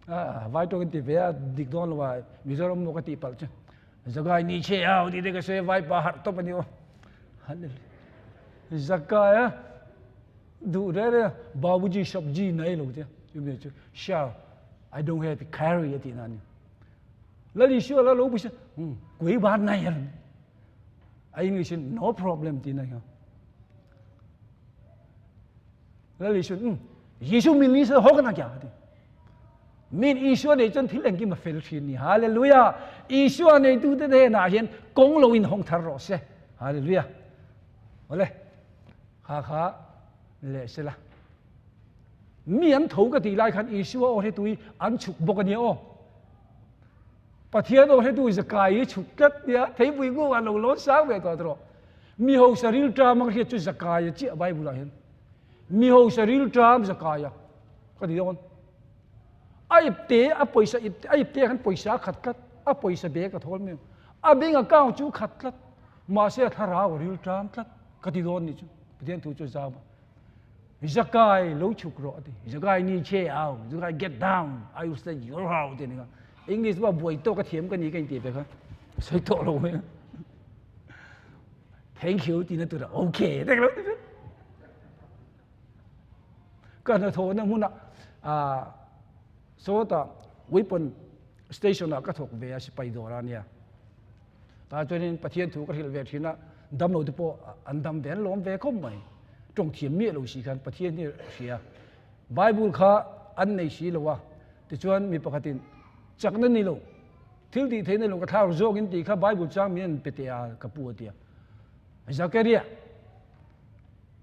Ah, vai to kan ti ve a dik don lo a Mizoram mo ka ti pal chu. Zagai ni che au ti te ka se vai pa har top ani o. Hallelujah. Zakai a duh re re babuji sabji nei lo te chu me chu sure I don't have to carry a ti na ni la li sure la lo bu se kui ban nei an a English in no problem ti na hian la li sure Jesu min li se ho kana kya ti min Isua nei chuan thil engkim a fel thin ni hallelujah Isua nei tu te te na hian kong lo in hong thar ro se hallelujah ole. Kha kha leh sela. Mi an tho ka tih lai khan Isua aw hretui an chhuk bawk a nia aw. Pathian aw hretu Zakai hi chhuk tlat nia, theipui kungah lo lawn sang ve tawh tawh. Mi hausa rilṭam ang hriat chu Zakaia chiah Bible ah hian. Mi hausa rilṭam Zakaia ka ti dawn. A ipte a pawisa ipte a ipte khan pawisa a khat tlat, a pawisa bag a thawl mai. A bank account chu khat tlat, mahse a thlarau a rilṭam tlat ka ti dawn nih chu. Pathian thu chu a zau a. Zakai lo chhuk rawh a ti. Zakai ni che au, Zakai get down, I will stay your house ti ni kha. English pawh buai tawk a thiam ka ni ka inti ve kha. Sawi tawh lo mai. Thank you ti na tur a okay te ka lo ti ve. Ka hnathawhna hmunah ah sawtah weapon station ah ka thawk ve a sipai dawr a nia. Tah chuanin Pathian thu ka hrilh ve thin a, dam lo te pawh an dam ve, an lawm ve khawp mai. Tawng thiam miah lo si khan Pathian hi a hria. Bible kha an nei si lo a, tichuan mi pakhatin chakna ni lo, thil tih theihna lo ka thlar zawkin tih kha Bible chang min an pe teh a ka pu a ti a. Zakaria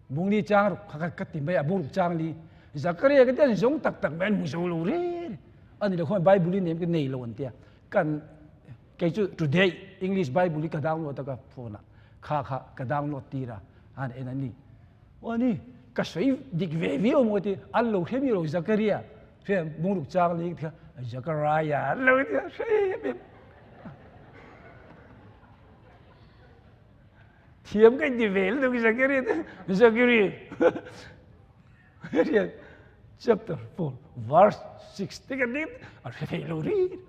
Bungli chang ruk kha ka ti mai a, bung ruk chang li. Zakaria ka ti an zawng tak tak mai an hmu zo lo reng. Ani lo khuan Bible i nem ka nei lo an ti a. Kan kei chu today English Bible hi ka download a ka phone ah kha kha ka download tir a han en an ni ani ka sawi dik ve viau maw ti an lo hre mi lo Zakaria hre bungruk chang li kha Zakaria an lo ti hre em em thiam ka inti ve lutuk Zakaria Zakaria Hriat chapter 4 verse 6 te kan ding a hre thei lo ri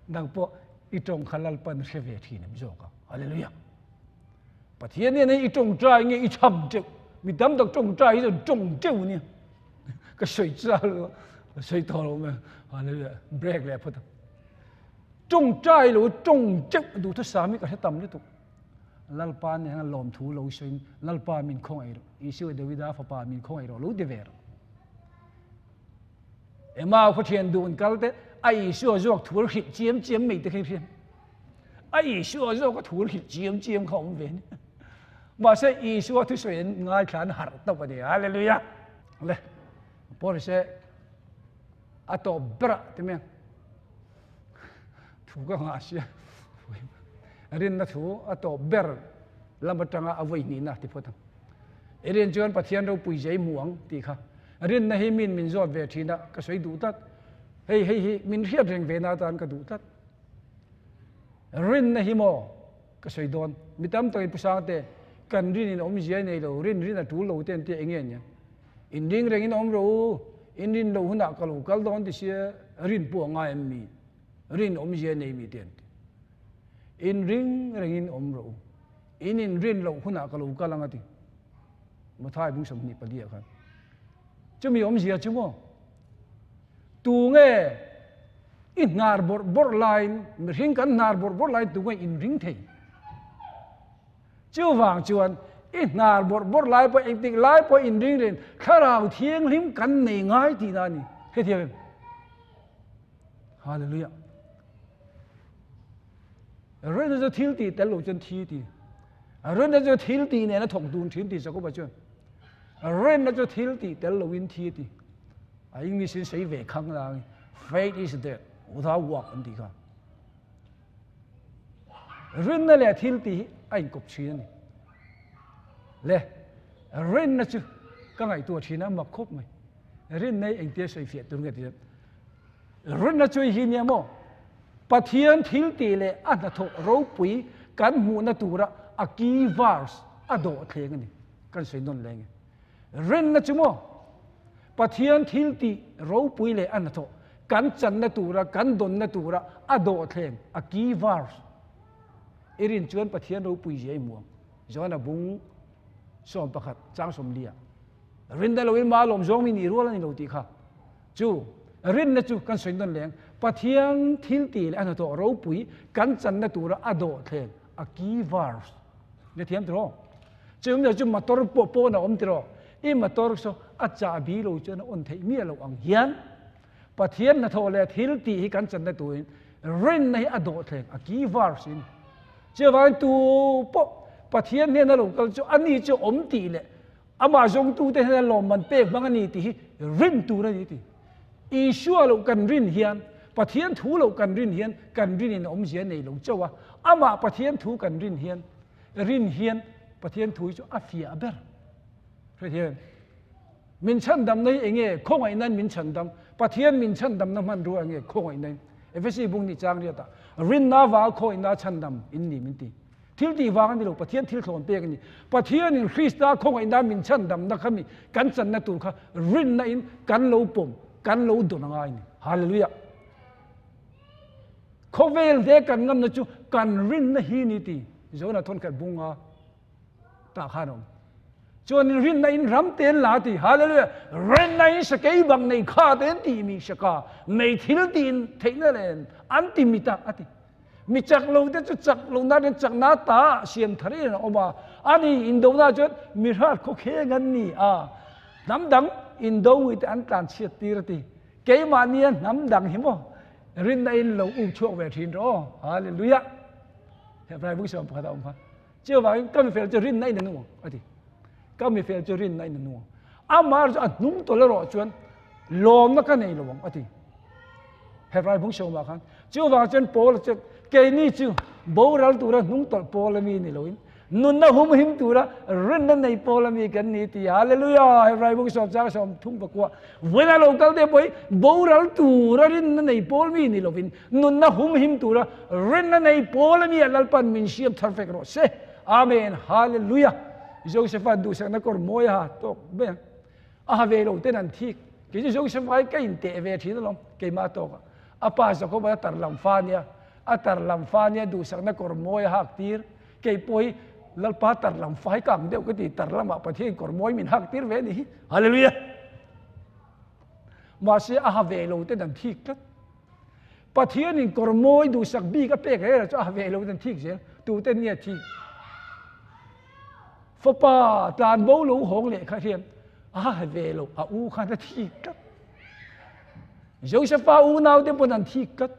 nang pawh i tawng kha Lalpan hre ve thin em zawk ang hallelujah Pathian hian hei i tawngtai nge i cham teuh mi tam tak tawngtai hi chuan tawng teuh nia ka sawi chal lo ka sawi tawh lo mai hallelujah break leh phawt ang tawngtai lo tawng teuh duhthusam hi ka hre tam lutuk Lalpa nen hian lawmthu lo sawiin, Lalpa min khawngaih rawh, Isua Davida fapa min khawngaih rawh lo ti ve rawh. Emau khaw thian dun kal te a Isua zawk thul hrilh chiam chiam mai te kha hriat. A Isua zawk a thul hrilh chiam chiam kha awm ve ni. Mahse Isua thusawi an ngaithla an harh tawp a ni. Hallelujah. Le pawh se a tawp berah ti mai ang. Thu ka nghah sia. Rinna thu a tawp ber lam atanga a vawi hnihna ti phawt ang. I rin chuan Pathian ropui zia i hmu ang tih kha. Rinna hi min min zawt ve thin a, ka sawi duh tlat. Hei hei hi min hriat reng ve na atan ka duh tlat. Rinna hi maw ka sawi dawn. Mi tam takin Pu Sangte, kan rin in awmzia i nei lo, rin rin a tul lo te an tia enge nia. In ring rengin awm rawh u, in rin loh hunah ka lo kal dawn ti sia rin pawh a ngai em mi? Rin awmzia nei mi te an ti. In ring rengin awm rawh u, in in rin loh hunah ka lo kal ang a ti. Mathai bung 24 ah khan. Chumi awmzia chu maw? Tu nge i hnar bawrh bawrh laiin, mihring kan hnar bawrh bawrh laiin tu nge in ring thei? Chuvang chuan i hnar bawrh bawrh lai pawh engtik lai pawh inring reng Thlarau Thianghlim kan nei ngai tihna a ni. Hrethiam em? Hallelujah. Rinna chu thil tih tel lo chuan thi ti. Rinna chu thil tih nen a thawk dun thin ti Jakoba chuan. Rinna chu thil tih tel loin thi ti. A English in sei ve khang lang. Faith is dead without work an ti kha. Rinna leh thil tih hi a inkawp thin a ni. Le, rinna chu ka ngaihtuah thin a, mak khawp mai. Rinna hi engtia sawifiah tur nge ti Rinna chu hi nia maw? Pathian thil tih leh a hnathawh ropui kan hmuhna tura a key verse a dawh thleng a ni. Kan sawi nawn leng e. Rinna chu maw? Pathian thil tih ropui leh a hnathawh kan channa tura, kan dawnna tura a dawhthleng, a key verse i rin chuan Pathian ropui zia i hmu ang. Johana bung 11 chang 40 ah rinna loin ma lawm zawng mi nih rual a ni lo tih kha. Chu rinna chu kan sawi nawn leng, Pathian thil tih leh a hnathawh ropui kan channa tura a dawhthleng, a key verse. Ni thiam tiraw? Chu awmzia chu motor pawh pawn a awm tiraw? I motor saw a chahbi lo chuan a on theih miah loh ang hian Pathian hnathawh leh thil tih hi kan channa turin rinna hi a dawhthleng, a key verse in. Chuvangin tu pawh Pathian hnena lo kal chu ani chu awm tih leh amah zawngtute hnena lawmman pek hmang a ni tih hi rin tur a ni ti. Isua loh kan rin hian, Pathian thu loh kan rin hian kan rinin a awmzia nei lo chauh a, amah Pathian thu kan rin hian rin hian Pathian thu hi chu a fiah ber. Hrethiam em? Min chhandamna hi enge? Khawngaihnain min chhandam. Pathian min chhandamna hmanrua enge? Khawngaihnain. Efesi bung ni chang riatah, Rinna vanga khawngaihna chhandam in ni min ti. Thil tih vang a ni lo, Pathian thil thlawn pek a ni. Pathianin Krista khawngaihna min chhandamna kha mi kan channa tur kha rinna in kan lo pawm, kan lo dawn a ngai a ni. Hallelujah! Khawvel te kan ngamna chu kan rinna hi ni ti Jona thawnkhat bunga tah khan a awm. Chuanin rinna in ram te an la ti. Hallelujah! Rinna in sakei bang nei kha te an tih mi saka mei thil tiin theihna len an ti mi ta a ti. Mi chak lo te chu chak lo na in chak na ta siam thar in an awm a. Ani indo na chuan mi hrat khaw kheng an ni a. Hnam dang indo ngui te an tlan chhiat tir a ti. Keimahni a hnam dang hi maw rinna in lo um chhuak ve thin rawh aw. Hallelujah! Hebrai bung siam pakhat a awm kha. Chuvangin ka mifel chu rinna in a nung ang a ti. Ka mifel chu rinna in a nung ang. Amah chu a hnung tawlh erawh chuan lawmna ka nei lo ang a ti. Hebrai bung sawmah khan. Chuvang chuan Paul chuan keini chu boral tura hnung tawlh pawl ami ni loin nunna humhim tura rinna nei pawl ami kan ni ti. Hallelujah! Hebrai bung sawm chang sawm thum pakua. Vawiin a lo kal te pawh hi boral tura rinna nei pawl mi ni lovin Nunna humhim tura rinna nei pawl a nia Lalpan min siam thar vek rawh se. Amen. Hallelujah. Josepha duhsakna kawr mawi a ha tawk mai ang. A ha ve lo ten an thik. Kei chu Joseph ai ka inteh ve thin alawm keimah tawkah. A pa Jacob a tar lam fa nia. A tar lam fa nia duhsakna kawr mawi a hak tir. Kei pawh hi Lalpa tar lam fa hi ka ang deuh ka ti tar lamah Pathian kawr mawi min hak tir ve a ni hi. Hallelujah. Mahse a ha ve lo ten an thik tlat. Pathianin kawr mawi duhsak bik a pek reng chu a ha ve lo ten thik zel, tute nia thik. Fapa tlan bo lo hawng leh kha hian a ha ve lo, a u khan a thik tlat. Josepha unau te pawn an thik tlat.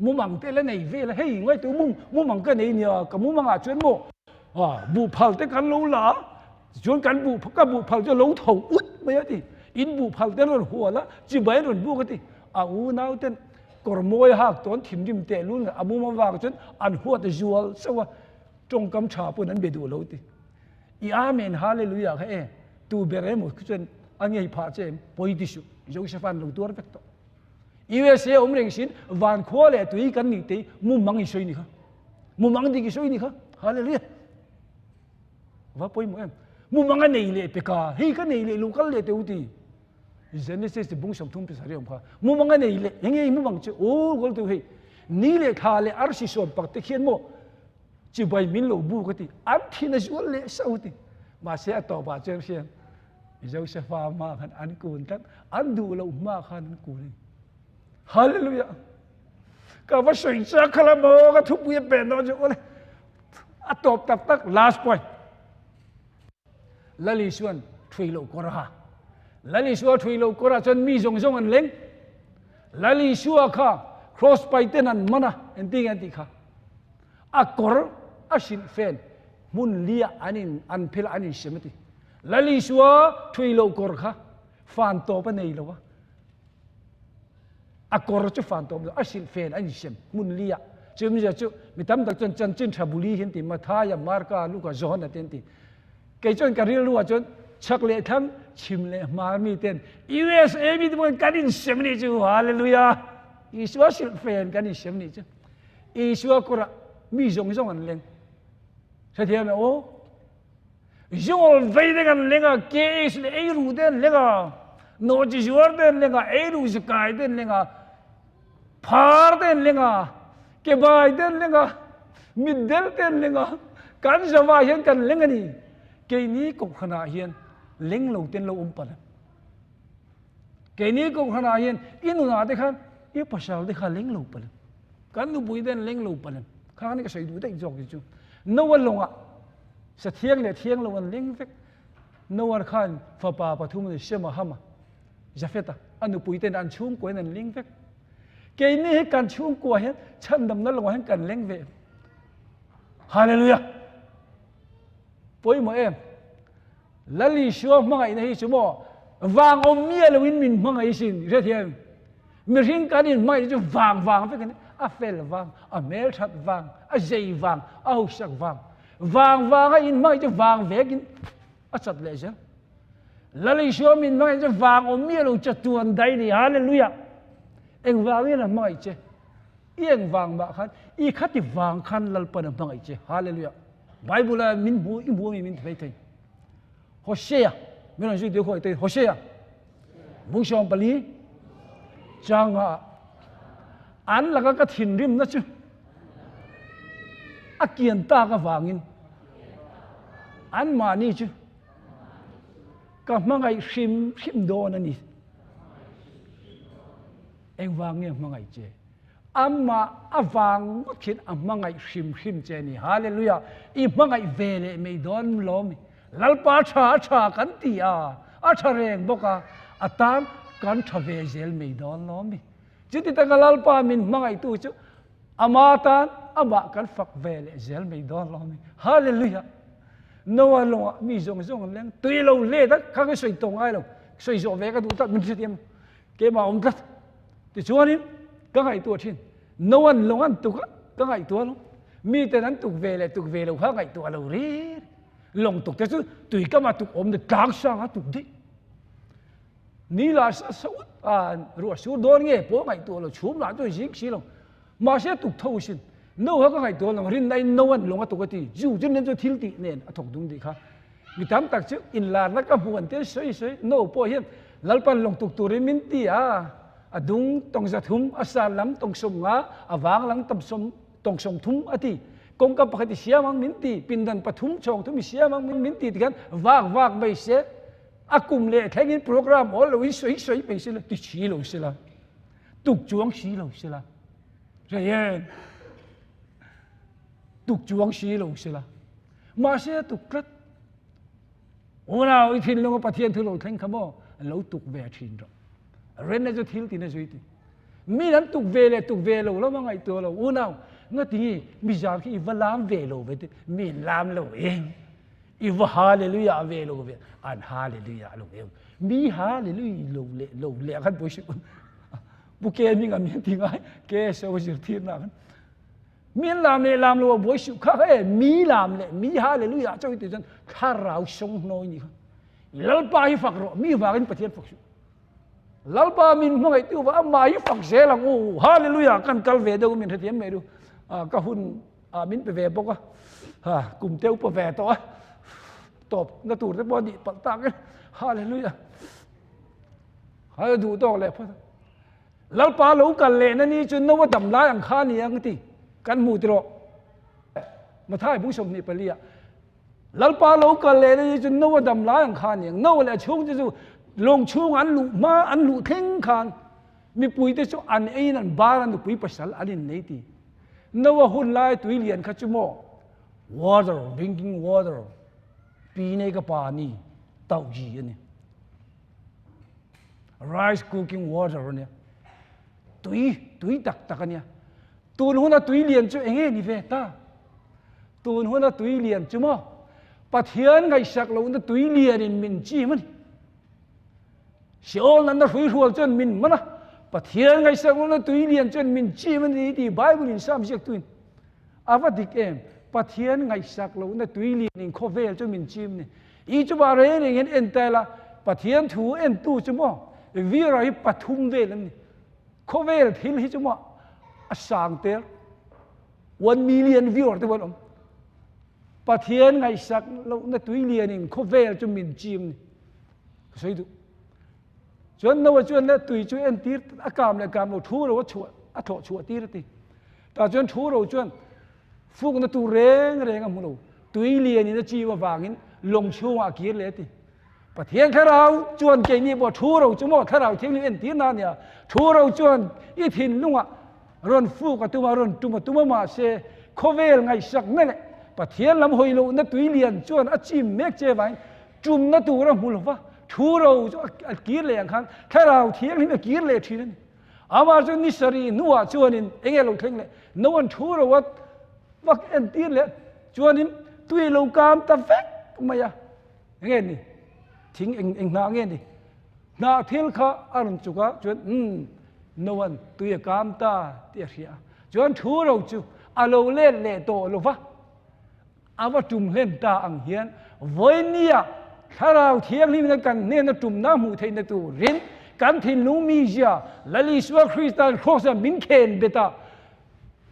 Mumang te la nei vel a, hei ngai tu mum mumang ka nei nia, ka mumangah chuan maw ah buhphal te kan lo la a, Tichuan kan buh ka buh phal chu lo tho ut mai a ti. In buh phal te an rawn hual a, chibai an rawn buk a ti. A unau ten kawr mawi a hak tawn thinrim teh lul a mum avang chuan an huat a zual chauh a, tawngkam tha pawn an be duh lo ti. I Amen Hallelujah kha e, tu ber emaw khi chuan a ngei phah che em? Pawi ti suh, Joseph an lo tuar vek tawh. USA awm reng sin van khua leh tui kan nih te mumang i sawi ni kha. Mumang dik i sawi ni kha. Hallelujah. Va pawimawh em? Mumang a nei leh peka, hei ka nei leh lo kal leh teh u ti. Genesis ti bung 30 pasarih awm kha. Mumang a nei leh, enge i mumang chu? Aw kal teh u hei. Ni leh thla leh arsi sawm pak te khian maw chibai min lo bu ka ti. An thin a zual leh sa u ti. Mahse a tawpah chuan hrian Josepha hma khan an kun tlat, an duh loh hma khan an kun a ni. Hallelujah! Ka va sawi chak kha la maw ka thupui a pen dawn chu awle. A tawp tak tak last point. Lal Isuan thui loh kawr a ha. Lal Isua thui loh kawrah chuan mi zawng zawng an leng. Lal Isua kha cross pai ten an man a, engtin nge an tih kha? A kawr a hrilh fen hmun lia an in an phel an insem a ti. Lal Isua thui loh kawr kha fan tawp a nei lo a. A kawr chu fan tawp lo, a hrilh fen a insem hmun li ah. Chu awmzia chu mi tam tak chuan chanchin tha buli hi an ti, Mathaia, Marka, Luka, Johana te an ti. Kei chuan ka rilru ah chuan chhak leh thlang, chhim leh hmar mi ten USA mi te pawhin kan insem nih chu, Hallelujah! Isua hrilh fen kan insem nih chu. Isua kawrah mi zawng zawng an leng. Hrethiam e aw. Zawl vei te kan leng a, KH leh eiru te an leng a, nawhchi zuar te an leng a, eiru zakai te an leng a, phar te an leng a, kebai te an leng a, mitdel te an leng a, kan zavah hian kan leng a ni. Keini kohhranah hian leng lo te an lo awm palh a. Keini kohhranah hian i nunah te khan i pasal te kha leng lo palh a. Kan nupui te an leng lo palh a. Kha ni ka sawi duh daih zawk hi chu. Noa lawngah Sa thiang leh thiang lo an leng vek. Noah khan fapa pathum a ni, Sema, Hama, Jafeta, a nupui ten an chhungkua in an leng vek. Keini hi kan chhungkua hian chhandamna lawngah hian kan leng ve. Hallelujah! Pawimawh em? Lal Isua hmangaihna hi chu maw vang awm miah loin min hmangaih sin hrethiam. Mihring kan inhmangaihna chu vang vang vek a ni. A fel vang, a hmelthat vang, a zei vang, a hausak vang. Vang vanga inhmangaih chu vang vekin a chat leh zel. Lal Isua min hmangaih chu vang awm miah lo chatuan dai ni. Hallelujah! Engvangin a hmangaih che? I engvang mah khan, i khati vang khan Lalpan a hmangaih che. Hallelujah! Bible a min hmu, i hmu ami min ti thei. Hosea, min rawn zui deuh khaw ite Hosea. Bung 14 changa an laka ka thinrimna chu a kian tak avangin anmahni chu ka hmangaih hrim hrim dawn a ni. Engvang nge hmangaih che? Amah avang ngawt hian a hmangaih hrim hrim che a ni. Hallelujah! I hmangaih ve leh mai dawn lo mi? Lalpa tha a tha kan ti a, a tha reng bawk a, a tan kan tha ve zel mai dawn lo mi? Chuti taka Lalpa min hmangaihtu chu ama tan amah kan fak ve leh zel mai dawn lo mi? Hallelujah! Noah lawngah mi zawng zawng an leng tui lo let a, kha ka sawi tawh ngai lo, sawi zawh ve ka duh tlat min hrethiam. Keimah awm tlat. Tichuanin ka ngaihtuah thin. Noan lawng an tuk a, ka ngaihtuah lo. Miten an tuk ve leh tuk ve lo kha ngaihtuah lo rir. Lawng tuk te chu tui kama tuk awm ni tlang sang a tuk daih. Ni lah sa sa ut a, ruah sur dawn nge pawh ngaihtuah lo, chhum lah chu zing si lo. Mahse tuk tho sin. No kha ka ngaihtuah lo, rinna in Noan lawng a tuk a ti. Zu chu nen chu thil tih nen a thawk dung tih kha. Mi tam tak chu inlarna ka hmu an tia sawi sawi. No pawh hian Lalpan lawng tuk turin min ti a, a dung tawng 300, a san lam tawng 50, a vang lam tam sawm tawng 30 a ti. Kawngka pakhat i siam ang min ti, pindan pathum chhawng thum i siam ang min ti tikhan vak vak mai se, a kum leh thlengin program awl loin sawi sawi mai sela, ti si lo sela, tuk chuang si lo sela, Rei tuk chuang si lo sela, mahse a tuk tlat. Unau i thinlunga Pathian thu lo thleng kha maw lo tuk ve thin rawh. Renna chu thil tina zui ti. Mi an tuk ve leh tuk ve lo lama ngaihtuah lo. Unau, ngatinge mi zan khi i va lam ve lo ve te, mi in lam lo em. I va hallelujah ve lo ve, an hallelujah lo em. Mi hallelujah lo leh lo leh khan pawisa Pu ke hming a min ti ngai, ke so zirtir na khan. Mi an lam leh lam lo a buai suh kha e, mi lam leh mi hallelujah chawi ti chuan thlarau sawng hnawi ni kha. Lalpa hi fak rawh, mi vangin Pathian fak suh. Lalpa min hmangaih tu va amah hi fak zel ang u. Hallelujah kan kal ve deuh min hrethiam mai ru. Ka hun min pe ve bawk a. Ha kum te upa ve tawh a. Tawp na tur te pawh nih palh tak e. Hallelujah. Ha duh tawk leh phawt. Lalpa lo kal lehna ni chu Noa dam lai ang kha ni ang ti kan hmu tiraw. Mathai bung 24 ah Lalpa lo kal lehna ni chu Noa dam lai ang kha ni ang. Noa leh a chhungte chu lawng chhung an luh hma an luh thleng khan mipuite chu an eiin an bar a nupui pasal an innei ti. Noa hun lai tui lian kha chu maw water drinking water pi nei ka pa ni tauh ji a ni. Rice cooking water a nia. Tui, tui tak tak a nia. Tun huna tui lian chu enge ni ve ta? Tun huna tui lian chu maw? Pathian ngaihsak lohna tui lianin min chim a ni. Seol nanna hruihrual chuan min man a, Pathian ngaihsak lohna tui lian chuan min chim a ni tih Bible in Psalm ziaktuin a va dik em? Pathian ngaihsak lohna tui lianin khawvel chu min chim a ni. I chuvah reng reng hian en ta ila, Pathian thu entu chu maw vira hi pathum vel an ni. Khawvel thil hi chu maw a sang tel 1 million viewer te pawh an awm. Pathian ngaihsak lohna tui lianin khawvel chu min chim ni. Ka sawi duh. Chuan Noah chuan le tui chu entir a kam leh kam lo thu ro a chhuah a thlawh chhuah tir a ti. Tah chuan thu ro chuan Fukna tur reng reng a hmu lo. Tui lianin a chiu avangin lawng chhungah a kir leh a ti. Pathian Thlarau chuan keini pawh thu ro chu maw Thlarau Thianghlim entirna a nia. Thu ro chuan i thinlungah rawn fuk a tum a, rawn tum a tum a mahse khawvel ngaihsakna leh Pathian lam hawi lohna tui lian chuan a chim mek che avangin tumna tur a hmu lo va, thu ro chu a kir leh ang khan Thlarau Thianghlim a kir leh thin a ni. Amah chu ni sarih hnuah chuanin eng nge lo thleng leh? No an thu ro a vak entir leh chuanin tui lo kam ta vek mai a. Enge ni? Thing eng eng hnah nge ni? Hnah thil kha a rawn chuk a, chuan umm Noa'n tui a kam ta tih a hria a. Chuan thu ro chu a lo let leh tawh lo va, a va tum hlen ta ang hian vawinia Thlarau Thianghlim in kan hnena tumna hmuh theihna turin kan thinlung mizia Lal Isua Krista'n Kraws-ah min khen bet a,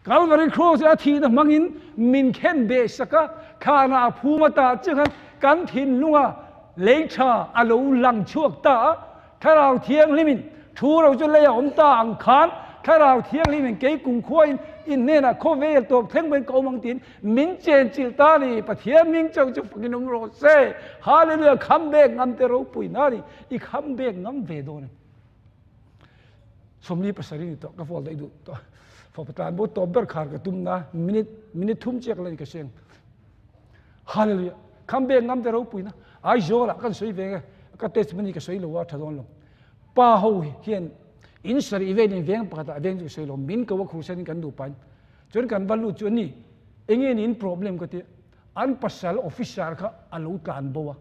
Kalvari Kraws a thihna hmangin min khen beh sak a, thlanah a phum a tah chiah khan kan thinlunga lei tha a lo lang chhuak ta a, Thlarau Thianghlimin thu ro chu lei a awm ta ang khan Thlarau Thianghlimin kei kumkhuain in hnenah khawvel tawp thleng pawhin ka awm ang tiin min chenchilh ta a ni. Pathian hming chauh chu fakin awm rawh se. Hallelujah! Kham bek ngam te ropui na a ni. I kham bek ngam ve dawn em? 47 ni tawh ka fall daih duh tawh. Fapa tlan bo tawp ber khar ka tum na minute minute thum chiak la ni ka seng. Hallelujah. Kham bek ngam te ropui na. Aizawl ah kan sawi ve nge ka testimony ka sawi lo a tha dawn lo. Pa ho hian in sarih vel in veng pakhat ah veng chu ka sawi lo min ko a khursan in kan duh pain. Chuan kan va lut chu ani enge ni in problem ka tia an pasal officer kha a lo tlan bo a.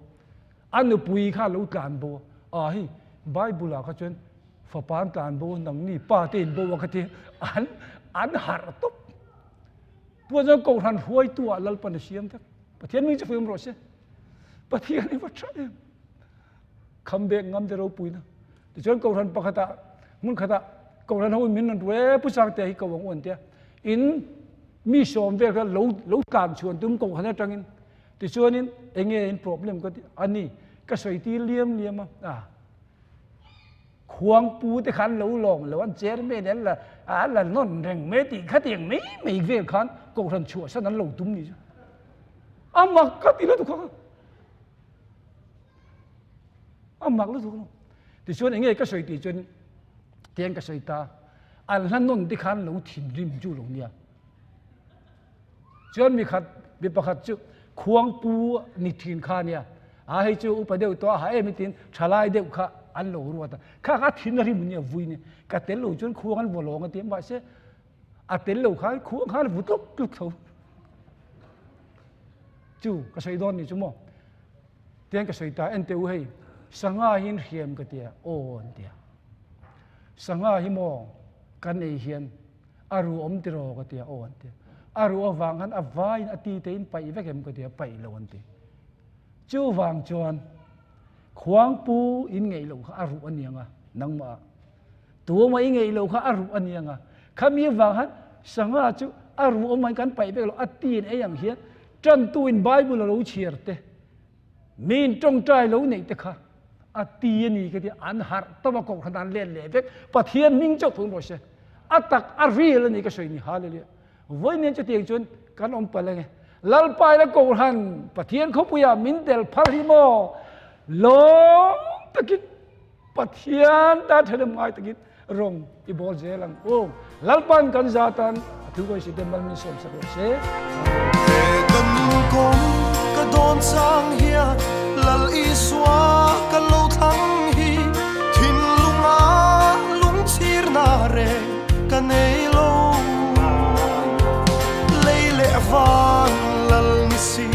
A nupui kha a lo tlan bo a, a hei Bible ah kha chuan fapa an tlan bo a, nangni pa te in bo a kha ti an an harh tawp. Puan chuan Kohhran hruaitu ah Lalpan a siam vek. Pathian ming chu fuihawm rawh se. Pathian hi va tha em. Khambek ngam te ropui na. Tichuan Kohhran pakhat ah hmun khat ah Kohhran ho in min rawn ruai e Pu Sangtea hi ko ang u an tia. In mi sawm vel kha lo lo tlan chhuan tum Kohhran atangin Tichuanin enge in problem ka ti a ni, ka sawi tir liam liam a, a khuangpu te kha an lo lawm lo, an chairman an la an la nawn reng mai tih khatiang mai mai vel khan kohhran chhuahsan an lo tum ni chu. A mak ka ti lutuk kha. A mak lutuk lo. Tichuan enge ka sawi tih chuan tiang ka sawi ta, an hla nawn te khan lo thinrim chu lo nia. Chuan mi khat, mi pakhat chu khuangpu ni thin kha ania, a hei chu upa deuh tawh a ha em tiin thalai deuh kha an lo ruat a, kha kha thin a rim ania vui ni, ka tel lo chuan khuang an vaw lawng a ti a, mahse a tel lo khan khuang khan vu tluk tluk tho. Chu ka sawi dawn ni chu maw? Tiang ka sawi ta, en teh u hei, sangha hi in hriam ka tia, aw an tia. Sangha hi maw kan ei hian A ru awm tiraw ka ti a, aw an ti. A ru avang khan a vaiin a ti tein paih vek em ka ti a, paih lo an ti. Chuvang chuan khuangpu in ngeih loh kha a ruh a ni ang a, nangmah ah. Tuama i ngeih loh kha a ruh a ni ang a. Khami avang khan sangha chu a ruh awm ang kan paih vek lo, a ti in ei ang hian tantu in Bible a lo chhiar te, Miin tawngtai lo neih te kha a ti a ni ka ti, an harh tawp a kohhran an let leh vek, Pathian hming chauh thung rawh se, a tak a real a ni ka sawi ni, Hallelujah. Vawiin chutiang chuan kan awm palh ange, Lalpa ila kohhran Pathian khawpuiah min tel phal hi maw, lawm takin Pathian tan ṭhahnem ngai takin rawng i bawl zel ang u. Lalpan kan za tan a thu kawi si te mal min sawm sak rawh se. He ka nun kawng ka dawn chang hian Lal Isua ka lo thlang hi thinlunga lungchhirna reng ka nei lo. Lei leh van lal ni si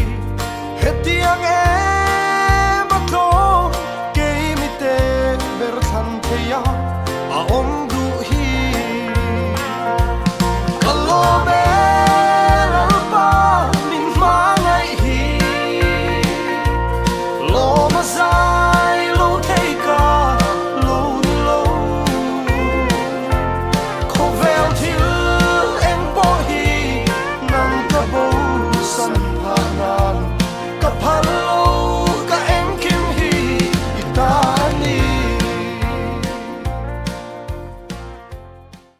hetiang e.